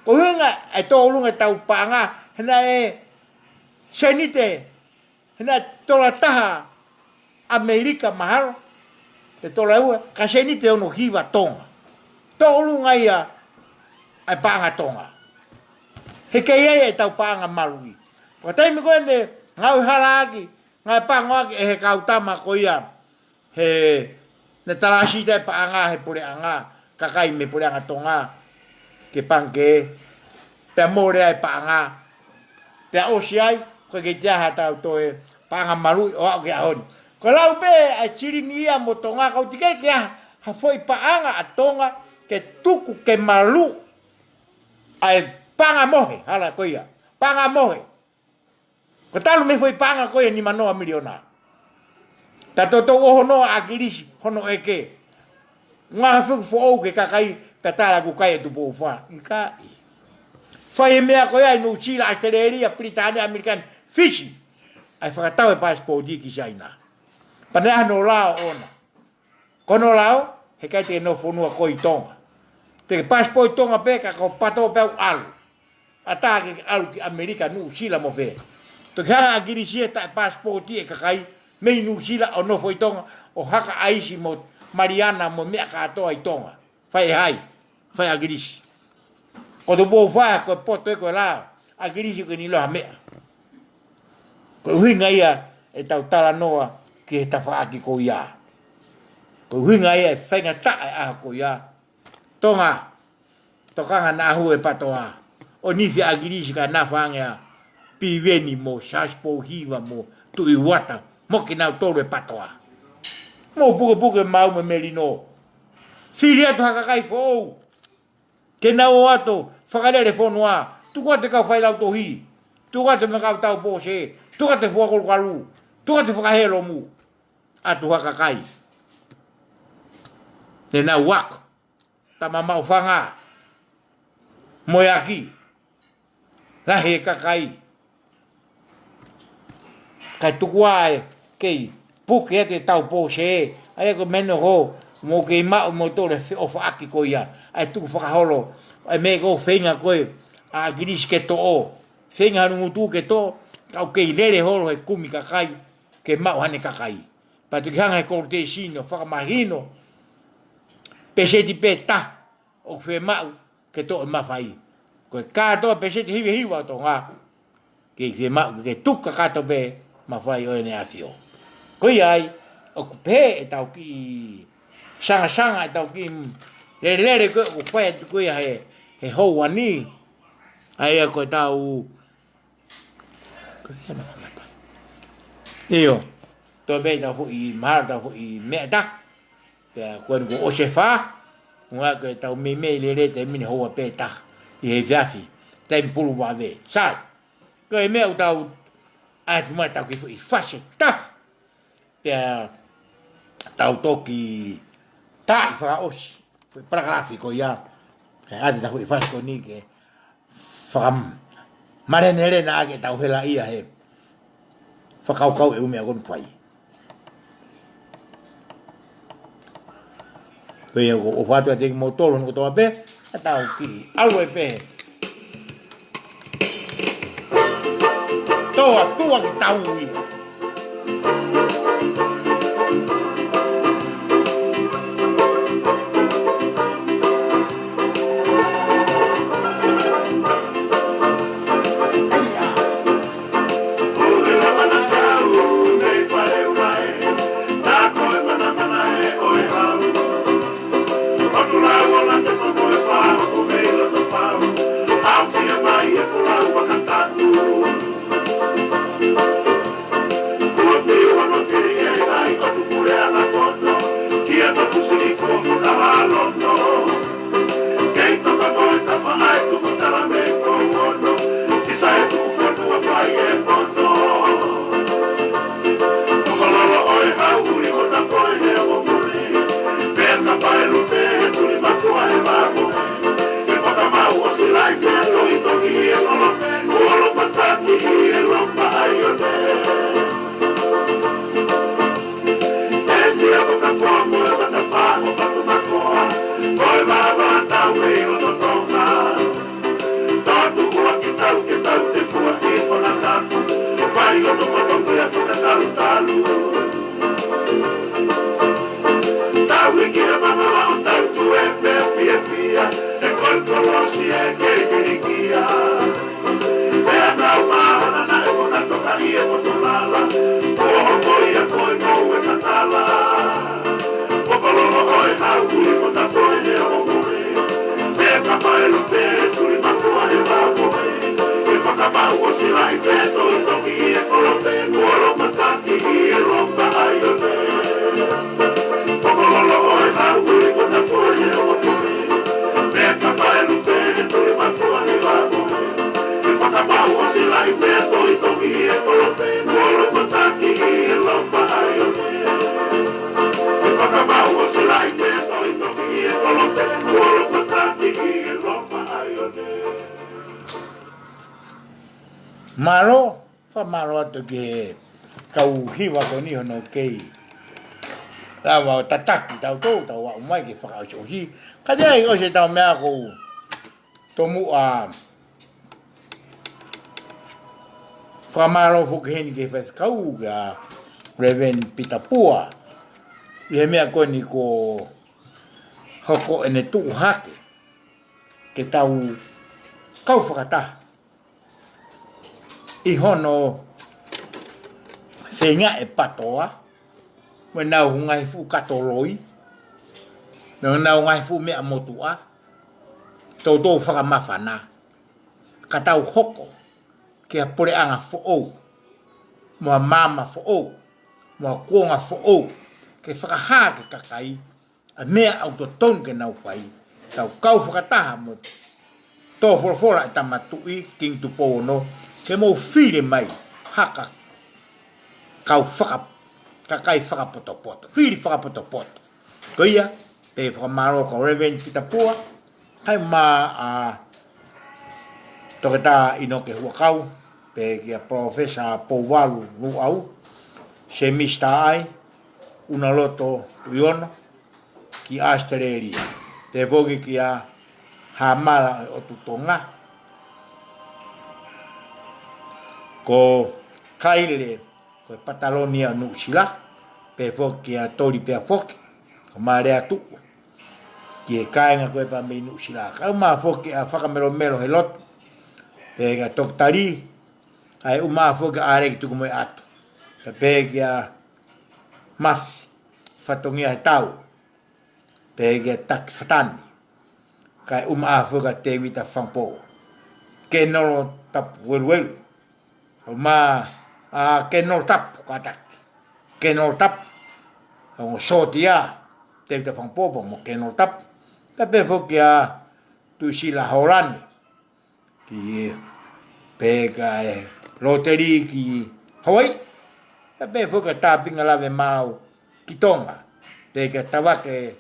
Ko e ʻuhinga ʻe tō ʻolunga ʻetau paʻanga, he naʻe sēniti, he naʻe tola taha ʻAmelika mahalo, pe tola ua, ka sēniti ono hiva Tonga. Tō ʻolunga ia ʻa e paʻanga Tonga. He ʻikai ai ʻetau paʻanga maluʻi. Ko e taimi ko ē naʻe ngāue halaaki, ngāue pangoʻaki ʻe he kau tama ko ia, he naʻe talāsita e paʻanga he puleʻanga, kakai mei he puleʻanga Tonga, ki he pangikē, pea mole ai e paʻanga, pea ʻosi ai, ʻikai ke toe ʻi ai ha tau toe paʻanga maluʻi ʻo aʻu ki he ʻaho ni. Ko e lau pē ʻa e silini ia mo Tonga, ʻikai toe ʻi ai ha, ha foʻi paʻanga ʻa Tonga ke tuku ke maluʻi ʻa e paʻanga mohe, hala ko ia, paʻanga mohe. Ko e talu mei he foʻi paʻanga ko ia nimanoa miliona. Pea toutou ʻoho noa ʻa ʻAkilisi hono ʻeke. Ngaahi fuʻu foʻou ki he kakai, pea tala ʻoku kai ʻe Tupou Fā. ʻIkai. Fai e meʻa ko ia ʻi Nuʻusila, ʻAositelēlia, Pilitānia, ʻAmelika ni, Fisi. ʻAi fakatau e passport ki Siaina. Pea naʻe ʻi ai hono lao ʻoʻona. Ko hono lao, heʻikai te ke nofo fonua koe ʻi Tonga. Te ke passport Tonga pē ka ko e pato pē ʻoku ʻalu. ʻAtā ke ʻalu ki ʻAmelika, Nuʻusila mo fē. Toki hanga ʻa ʻAkilisi ʻe taʻe pasipoti e kakai mei Nuʻusila ʻo nofo ʻi Tonga, ʻo haka ʻaisi mo Maliana mo meʻa kātoa ʻi Tonga. Fai ʻe hai? Fai ʻe ʻAkilisi. Ko Tupou Fā ko e poto ē ko e lao ʻa ʻAkilisi ko e niloha meʻa. Ko e ʻuhinga ia ʻetau talanoa ki he tafaʻaki ko ia. Ko e ʻuhinga ia e faingataʻa e ʻaho ko ia. Tonga, tokanga naʻa hū e PATOA. ʻO nifi ʻa ʻAkilisi kae nafa ange ʻa Piveni mo Siaosi Pouhiva mo Tuʻi Uata mo kinautolu e PATOA. Mo pukepuke maʻu mo e melino. Fili atu ha kakai foʻou ke nau ō atu fakalele fonua. Tuku atu e kau failautohi. Tuku atu e meʻa kau tau pōsē. Tuku atu e fua kolukalu. Tuku atu e fakahē lomu. ʻAtu ha kakai. Ne nau ako. Tama Maʻufanga. Moeaki. Lahi e kakai. Kae tuku ā e kei puke atu e tau pōsē. ʻA ia ko e meʻa ʻoku mou kei maʻu moutolu e feʻofaʻaki ko ia. ʻA e tuku fakaholo. ʻA e meʻa ko e feinga ko ē ʻa ʻAkilisi ke toʻo. Feinga hano ngutu ke toʻo. Kau kei lele holo he kumi kakai. Ke maʻu haʻane kakai. Pea toki hanga he koloteisini ʻo fakamahino. Peseti pē taha ʻoku fiemaʻu ke toʻo e mafai. Ko e kātoa peseti hivahiva ʻo Tonga. Kei fiemaʻu ke tuku kātoa pē mafai ʻo ʻEne ʻAfio. Ko ia ai, ʻoku pehē ʻetau kiʻi sangasanga, ʻetau kiʻi lelelele ko ē ʻoku fai atu ko ia he, he houa ni. ʻA ia ko ʻetau Ko ia na kamata. ʻIo. Toe pē tau foʻi mahalo tau foʻi meʻa ta. Pea ko eni ko ʻosi e fā. Ko e ngaahi ko ʻetau meimei lele taimi ni houa pē taha. ʻI he efiafi. Taimi pulu vave. Sai. Ko e meʻa ʻoku tau ʻai atu mai tau kiʻi foʻi fasi taha. Pea tau toki taaʻi fakaʻosi. Foʻi palakalafi ko ia. Kae ʻoatu ʻetau foʻi fasi ko eni ke fakamalenelena ʻaki ʻetau hela ia he fakakaukau e ʻū meʻa ko eni ʻoku fai. Ko ia ʻoku ou ʻoatu atu kiate kimoutolu hono kotoa pē, ʻa ʻetau kiʻi ʻalu ai pē. Tō atu ʻa ki tau ia. Kua fiu hono fili ʻe he ʻai ʻo tuku lea ʻa Kono, kia Toku Siʻi kuo fakahā lono. Kei toka ko e tafa ʻa e tuku tala mei Kouono, ki Saetuʻufonua fai e pono. Fokololo ʻo e hau ʻuli ʻo Tafoe he ongo muli, pea ka pae lupe he tuli mafua he mamo. Ke fakamaʻu ʻo Silaʻi pea Toʻitoki ʻi he kolope, kuo lopataki ʻi he lopa ʻaione. ʻE sia ko ka foa mo e matapā ko Fatumakoa, ko e vāvā tau ʻi loto Tonga. Tau tuku ʻa ki tau ke tau te fua ki Fangatapu, fai ʻo no fakamuia fakatalutalu. Tau hiki he mamaʻo ʻo tau tue pea fiefia, he ko e kolosi ʻe kei pilikia. Pea tau māhanga naʻe fakatoka ʻi he motu lala, kuo hoko ia ko e ngoue katala. Fokololo ʻo e hau ʻuli ʻo Tafoe he ongo muli, pea ka pae lupe he tuli mafua he mamo. Ke fakamaʻu ʻo Silaʻi pea Toʻitoki ʻi he kolope, kuo lopataki ʻi he lopa ʻaione. Fokololo ʻo e hau ʻuli ʻo Tafoe he ongo muli, pea ka pae lupe he tuli mafua he mamo. Ke fakamaʻu ʻo Silaʻi pea Toʻitoki ʻi he kolope, kuo lopataki ʻi he lopa ʻaione. Ke fakamaʻu ʻo Silaʻi pea Toʻitoki ʻi he kolope, kuo lopataki ʻi he lopa ʻaione. Mālō, fakamālō atu ki he kau hiva ko eni hono kei lava ʻo tataki tautolu, tau aʻu mai ke fakaʻosiʻosi. Ka te ai ʻosi ʻetau meʻa ʻoku tomuʻa Fakamālō foki heni ki he faifekau, kia Reverend Pita Pua, ʻi he meʻa ko eni kuo hoko ʻene tuʻu hake ke tau kau fakataha ʻi hono feinga e PATOA, mo ʻenau ngaahi fuʻu kato loi, mo ʻenau ngaahi fuʻu meʻa motuʻa, toutou fakamāfana, ka tau hoko ki ha puleʻanga foʻou, mo ha maama foʻou, mo ha kuonga foʻou, ke fakahā ki he kakai ʻa e meʻa ʻoku totonu ke nau fai. Tau kau fakataha mo e tō folofola e Tama Tuʻi, Kingi Tupou Ono, ke mou fili mai ha ka-, kau faka-, kakai fakapotopoto, fili fakapotopoto. Ko ia, pea fakamālō kia Reverend Pita Pua, kae ʻumaʻā ʻa Toketā ʻInoke Huʻakau, pea kia Professor Pouvalu Nuʻau, Semisi Taʻai, ʻUnaloto Tuʻiono, ki ʻAositelēlia. Pea foki kia Hamala ʻo e ʻOtu Tonga, ko Kaile ko e Pataloni ʻa Nuʻusila, pea foki kia Toli pea foki, ko Mālea Tuʻu, ki he kāinga ko ē pea mei Nuʻusila. Kae ʻumaʻā foki ʻa Fakamelomelo he lotu, pea kia Toketā Lī, kae ʻumaʻā foki ʻa ʻAleki Tukumoeʻatu. Pea pehē kia Mafi Fatongia he tau, pea kia Taki Fatani, kae ʻumaʻā foki ʻa Tēvita Fangapō. Kenolo Tapu Weluwelu. ʻUmaʻā ʻa Kenolo Tapu, kātaki. Kenolo Tapu. Ongo sōtia, Tēvita Fangapō pea mo Kenolo Tapu. Pea pehē foki ʻa Tuʻisila Hōlani, ki, pea kia Loteli ki Hawaiʻi. Pea pehē foki kia Tāpinga Lave Maau ki Tonga. Pea kia Tavake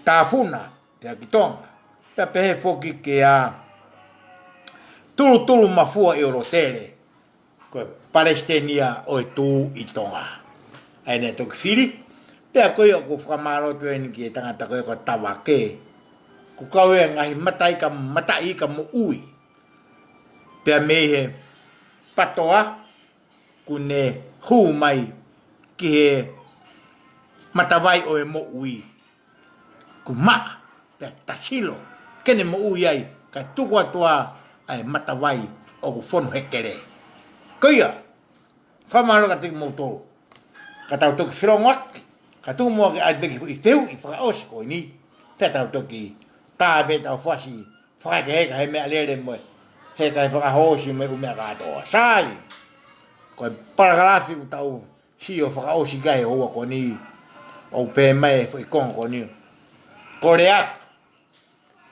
Tāfuna, pea ki Tonga. Pea pehē foki kia Tulutulu Mafua ʻi ʻOlotele, ko e Palesiteni ia ʻo e Tuʻi ʻi Tonga. ʻA ʻene toki fili, pea ko ia ʻoku fakamālō atu eni ki he tangata ko ē ko Tavake, kuo kau e ngaahi mataʻi ka, mataʻi ka moʻui, pea mei he PATOA, kuo ne hū mai ki he matavai ʻo e moʻui. Kuo maʻa, pea tasilo, ke ne moʻui ai, kae tuku atu ʻa e matavai ʻoku fonu hekele. Ko ia, fakamālō kiate kimoutolu. Ka tau toki felongoaki, ka tuku muʻa ke ʻai pē ki he foʻi fehuʻi fakaʻosi ko eni, pea tau toki tā pē ʻetau fasi fakaheka he meʻalele mo e heka he fakahoosi mo e ʻū meʻa kātoa. Sai, ko e palakalafi ʻoku tau sio fakaʻosi ki ai he houa ko eni, ʻoku pehē mai e foʻi konga ko eni. Kole atu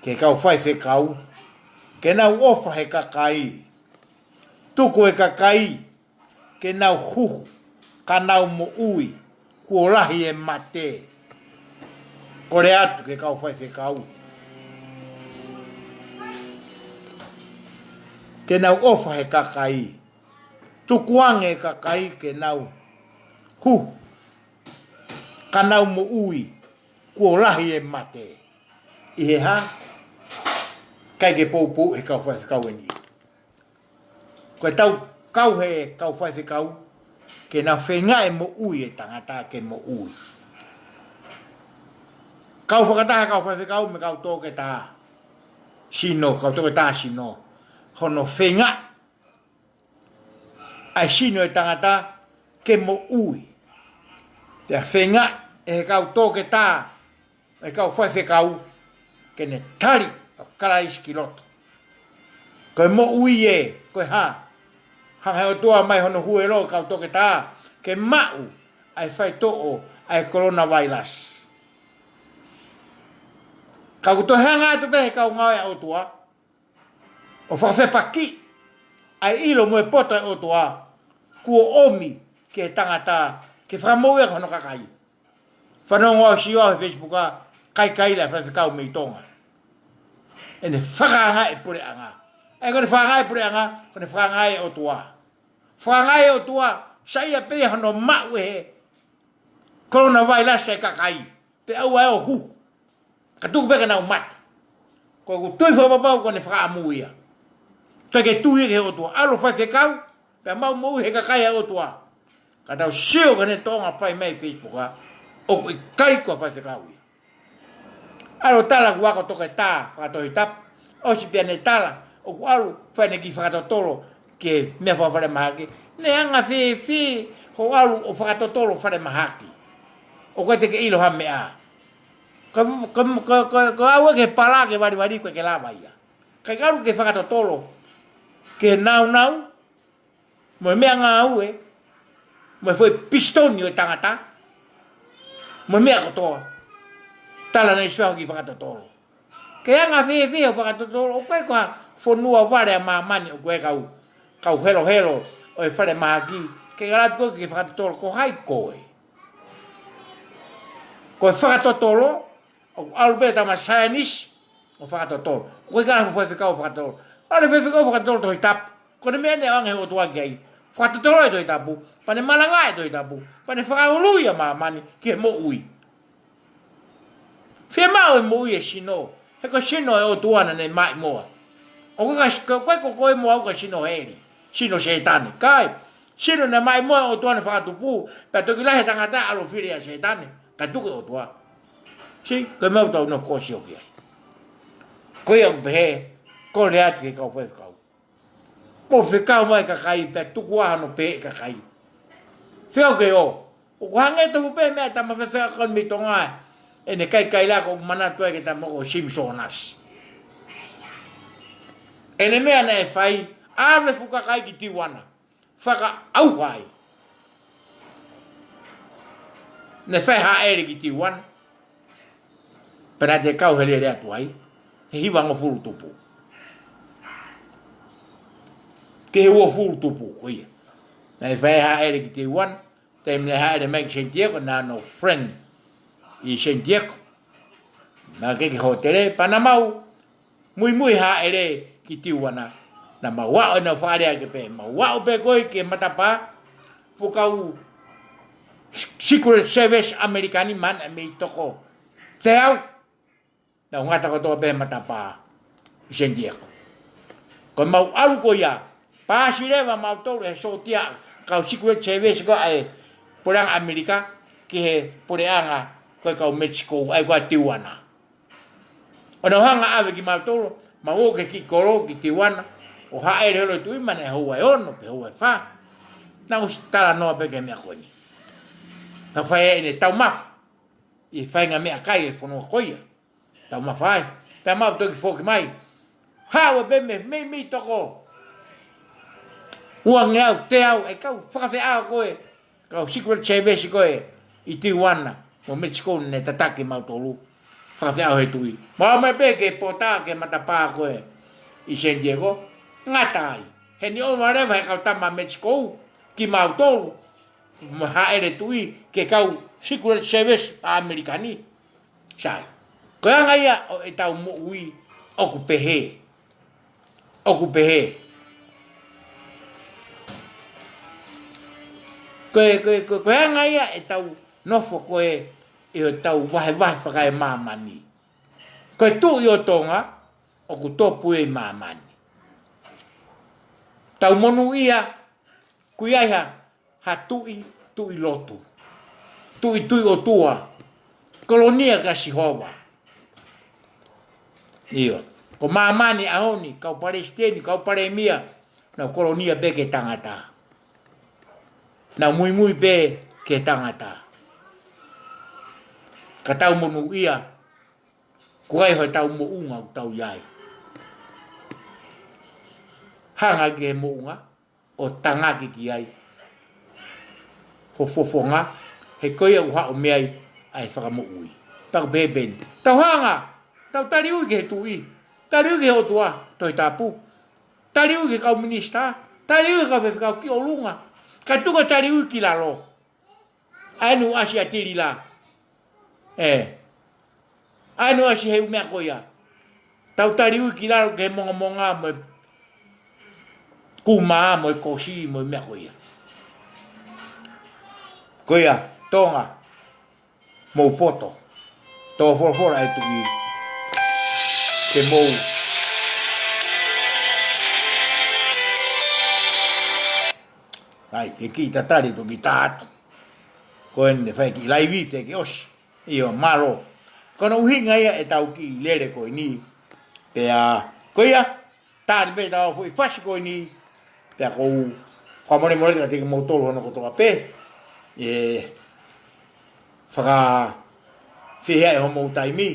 ki he kau faifekau ke nau ʻofa he kakai. Tuku e kakai ke nau huhu, ka nau moʻui, kuo lahi e mate. Kole atu ki he kau faifekau ke nau ʻofa he kakai. Tukuange e kakai ke nau huhu, ka nau moʻui, kuo lahi e mate. ʻI he hā? ʻIkai ke poupou he kau faifekau eni. Ko e tau kau he kau faifekau, ke nau feinga e moʻui e tangata ke moʻui. Kau fakataha kau faifekau mo e kau toketā sino, kau toketā sino, hono feinga ʻa e sino e tangata ke moʻui. Pea feinga ʻe he kau toketā, e kau faifekau, ke ne tali ʻa Kalaisi ki loto. Ko e moʻui ē, ko e hā? Hanga he ʻOtua mai hono huelo kau toketā ke maʻu ʻa e faitoʻo ʻa e kolona vailasi. Ka ʻoku toe hanga atu pē he kau ngāue ʻa e ʻOtua ʻo fakafepakiʻi ʻa e ʻilo mo e poto ʻa e ʻOtua kuo ʻomi ki he tangata ke fakamoʻui ʻaki hono kakai. Fanongo au sio au he Facebook ʻa e kaikaila e faifekau mei Tonga. ʻEne fakaangaʻi e puleʻanga. ʻE ko ʻene fakaangaʻi e puleʻanga, ko ʻene fakaangaʻi e ʻOtua. Fakaangaʻi e ʻOtua, saiʻia pē ia hono maʻu ʻe he kolona vailasi ʻa e kakai. Pea ʻoua ʻe huhu. Ka tuku pē ke nau mate. Ko ʻeku tui fakapapau ko ʻene fakaʻamu ia. ʻIkai ke tui ki he ʻOtua. ʻAlu ʻo faifekau, pea mau moʻui he kakai ʻa e ʻOtua. Ka tau sio ki heʻene toʻonga fai mai Facebook, ʻoku ʻikai ko ha faifekau ia. ʻAlu ʻo tala kuo ako toketā fakatohitapu. ʻOsi pea ne tala, ʻoku ʻalu ʻo fai ʻene kiʻi fakatotolo ki he meʻa fakafalemahaki. Naʻe anga fēfē hoʻo ʻalu ʻo fakatotolo falemahaki? ʻOku ʻikai te ke ʻilo ha meʻa. Ka, ka, ka, ka, ka ʻalu ki he pala ke valivali, ʻoku ʻikai ke lava ia. Ka ke ʻalu ke fakatotolo ki he nāunau, mo e meʻangāue, mo e foʻi pisitoni ʻo e tangata, mo e meʻa kotoa. Tala naʻe ʻosi fai hoʻo kiʻi fakatotolo. Ke anga fēfē hoʻo fakatotolo? ʻOku ʻikai ko ha fonua vale ʻa māmani ʻoku ʻi ai e kau, kau helohelo ʻo e falemahaki ke ʻalu atu koe ke fakatotolo. Ko hai koe? Ko e fakatotolo, ʻoku ʻalu pē tama saienisi ʻo fakatotolo. ʻOku ʻikai ke ʻalu ha faifekau ʻo fakatotolo. ʻAlu e faifekau ʻo fakatotolo Tohitapu. Ko ʻene meʻa ʻeni ʻoku ʻoange ʻe he ʻOtua ki ai. Fakatotolo e Tohitapu, pea ne malangaʻi e Tohitapu, pea ne fakaului ʻa māmani ki he moʻui. Fiemaʻu e moʻui e sino, he ko e sino ʻo e ʻOtua naʻa ne maʻimoa. ʻOku ʻikai ko, ko, ko, ko e moʻui ko e sino heli, sino Sētane. ʻIkai, sino naʻe maʻimoa ʻe he ʻOtua naʻe fakatupu, pea toki lahi e tangata ʻalu ʻo fili ʻa Sētane, kae tuku e ʻOtua. Sī, ko e meʻa ʻoku tau nofo ʻo sio ki ai. Ko ia ʻoku pehē, kole atu ki he kau faifekau. Mou fekau mai e kakai pea tuku ā hono pehē ʻe he kakai. Fekau ke ō. ʻOku hangē tofu pē meʻa ʻa e tama fefeka ko eni mei Tonga ē. ʻEne kaikaila ʻoku manatu ai ki he tama ko Simi Sōnasi. ʻEne meʻa naʻe fai, ʻave e fuʻu kakai ki Tiuana. Fakaʻauha ai. Naʻe fai e hāʻele ki Tiuana. Pea naʻe kau he lele atu ai he hivangofulu tupu ki he uofulu tupu ko ia. Naʻe fai e hāʻele ki Tiuana, taimi naʻe hāʻele mai ki San Diego, naʻa na friend ʻi San Diego. Naʻe kei ki he hōtele, pea na mau muimui hāʻele ki Tiuana. Na mau aʻu ʻenau fale ake pē, mau aʻu pē ko ē ki he matapā, fuʻu kau Secret Service ʻAmelika ni, mei he toko teau. Nau ngata kotoa pē he matapā ʻi San Diego. Ko ʻemau ʻalu ko ia, paasi leva mautolu ʻe he sōtia kau Secret Service ko ē ʻa e puleʻanga ʻAmelika ki he puleʻanga ko ē kau Mexico, ʻa ia ko Tiuana. ʻO nau hanga ʻo ʻave kimautolu, mau ō ki he kiʻi kolo ki Tiuana, ʻo hāʻele holo e tuʻi, naʻe houa ʻe ono pe houa ʻe fā. Naʻa ku ʻosi talanoa pē ki he meʻa ko eni. Naʻe fai ʻene taumafa ʻi he faʻahinga meʻakai ʻo e fonua ko ia. Taumafa ai. Pea mau toki foki mai. Haʻu pē mei, mei, mei toko uangeau, teau, ʻa e kau fakafeʻao ko ē, kau Secret Service ko ē ʻi Tiuana mo Mexico naʻe tataki mautolu. Fakafeʻao he tuʻi. Mau ō mai pē ki he pota, ki he matapā ko ē ʻi San Diego. Ngata ai. He naʻe ʻohovale leva he kau tama Mexico kimautolu. Mo hāʻele tuʻi ki he kau Secret Service ʻa ʻAmelika ni. Sai. Ko e anga ia ʻo ʻetau moʻui ʻoku pehē. ʻOku pehē. Ko e, ko e, ko e, ko e anga ia ʻetau nofo ko ē ʻi hotau vahevahe fakaemāmani. Ko e tuʻi ʻo Tonga, ʻoku topu ʻi māmani. Tau monūʻia, ʻoku ʻi ai ha, ha tuʻi, tuʻi lotu. Tuʻi, tuʻi ʻotua. Kolonia kia Sihova. ʻIo. Ko māmani ʻaho ni, kau palesiteni, kau palēmia, nau kolonia pē ki he tangata. Nau muimui pē ki he tangata. Ka tau monūʻia, ko e hā hotau moʻunga ʻoku tau ʻi ai. Hanga ki he moʻunga, ʻo tangaki ki ai ho fofonga, he ko ia ʻoku haʻu mei ai ʻa e fakamoʻui. Pea ʻoku pehē pē eni. Tau hanga, tau taliui ki he tuʻi, taliui ki he ʻOtua, Tohitapu. Taliui ki he kau minisitā, taliui ki he kau faifekau ki ʻolunga. Kae tuku e taliui ki lalo. ʻA eni ʻoku ʻasi ʻa Tilila. ʻE. ʻA eni ʻoku ʻasi he ʻū meʻa ko ia. Tau taliui ki lalo ki he mongamonga mo e kūmā mo e kosi mo e meʻa ko ia. Ko ia, Tonga, mou poto. Tō folofola ʻa e tuʻi ke mou ʻAi, ke kiʻi tatali toki tā atu. Ko eni fai kiʻi laivi te ke ʻosi. ʻIo, mālō. Ko hono ʻuhinga ia ʻetau kiʻi lele ko eni. Pea, ko ia, tā atu pē ʻetau foʻi fasi ko eni. Pea ʻoku ou fakamolemole kiate kimoutolu hono kotoa pē. ʻE, fakafehiʻa ʻe homou taimi,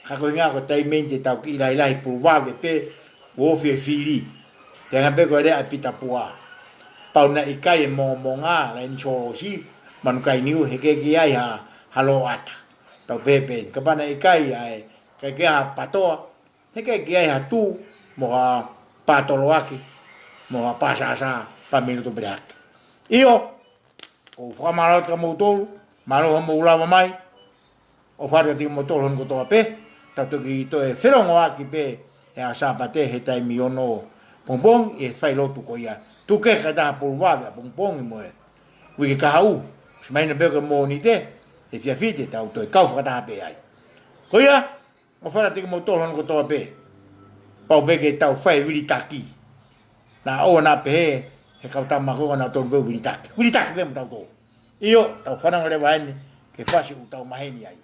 ka ko e ʻuhinga ko e taimi ni te tau kiʻi lahilahi pulu vave pē, ʻo ofi e fili. Te anga pē ko e lea ʻa Pita Pua. Pau naʻe ʻikai e mongomonga, laini solosi, manukai niu, heʻikai ke ʻi ai ha, ha loʻata. Tau pehē pē, kapau naʻe ʻikai ʻa e, ʻikai ke ha patoa, heʻikai ke ʻi ai ha tū, mo ha pātoloaki, mo ha pāsāsā, pā mei loto peleaki. ʻIo, ʻoku ou fakamālō atu kia moutolu, mālō hoʻomou lava mai, ʻofa atu kiate kimoutolu hono kotoa pē, tau toki toe felongoaki pē, he ʻaho Sāpate, he taimi ono pongipongi, ʻi he failotu ko ia. Tuku kehe kae taha pulu vave ʻapongipongi mo e uike kahaʻu, ʻosi mahino pē ko e Mōnite, he efiafi te tau toe kau fakataha pē ai. Ko ia, ʻofa atu kiate kimoutolu hono kotoa pē. Pau pē ke tau fai vilitaki. Naʻa ʻoua naʻa pehē, he kau tama ko ē naʻa tonu pē vilitaki. Vilitaki pē mo tautolu. ʻIo, tau fanongo leva eni, ke fasi ʻoku tau maheni ai.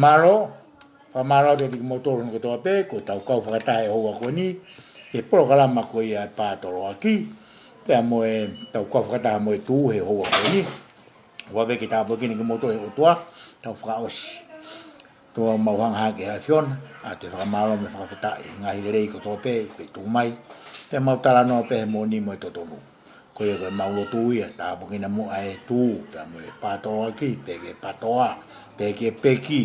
Mālō, fakamālō atu kiate kimoutolu hono kotoa pē, ko ʻetau kau fakataha he houa ko eni, he polokalama ko ia ʻa e Pātoloaki, pea mo ʻetau kau fakataha mo e tuʻu he houa ko eni. Ua veke tāpuekina kimoutolu ʻe he ʻOtua, tau fakaʻosi. Tuku muʻa ke u hanga hake ʻa e ʻAfiona, ʻa e fakamālō mo e fakafetaʻi, ngaahi lelei kotoa pē, kuo ke tuku mai, pea mau talanoa pē he moʻoni mo e totonu. Ko ia ko ʻemau lotu ia, tāpuekina muʻa e tuʻu, pea mo e Pātoloaki, pe ko e Pātoa, pe ko e Peki,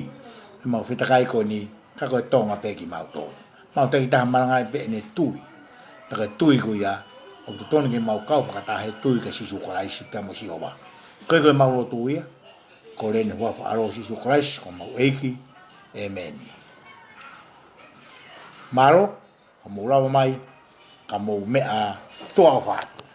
ʻemau fetakai ko eni, ka ko e Tonga pē kimautolu. Mau takitaha malangaʻi pē ʻene tui. Pea ko e tui ko ia, ʻoku totonu ke mau kau fakataha he tui kia Sīsū Kalaisi pea mo Sihova. Ko ia ko ʻemau lotu ia, ko e ʻi he huafa ʻo Sīsū Kalaisi, ko homau ʻEiki. ʻĒmeni. Mālō, ka mou lava mai, ka mou meʻa, tuʻa ʻofa atu.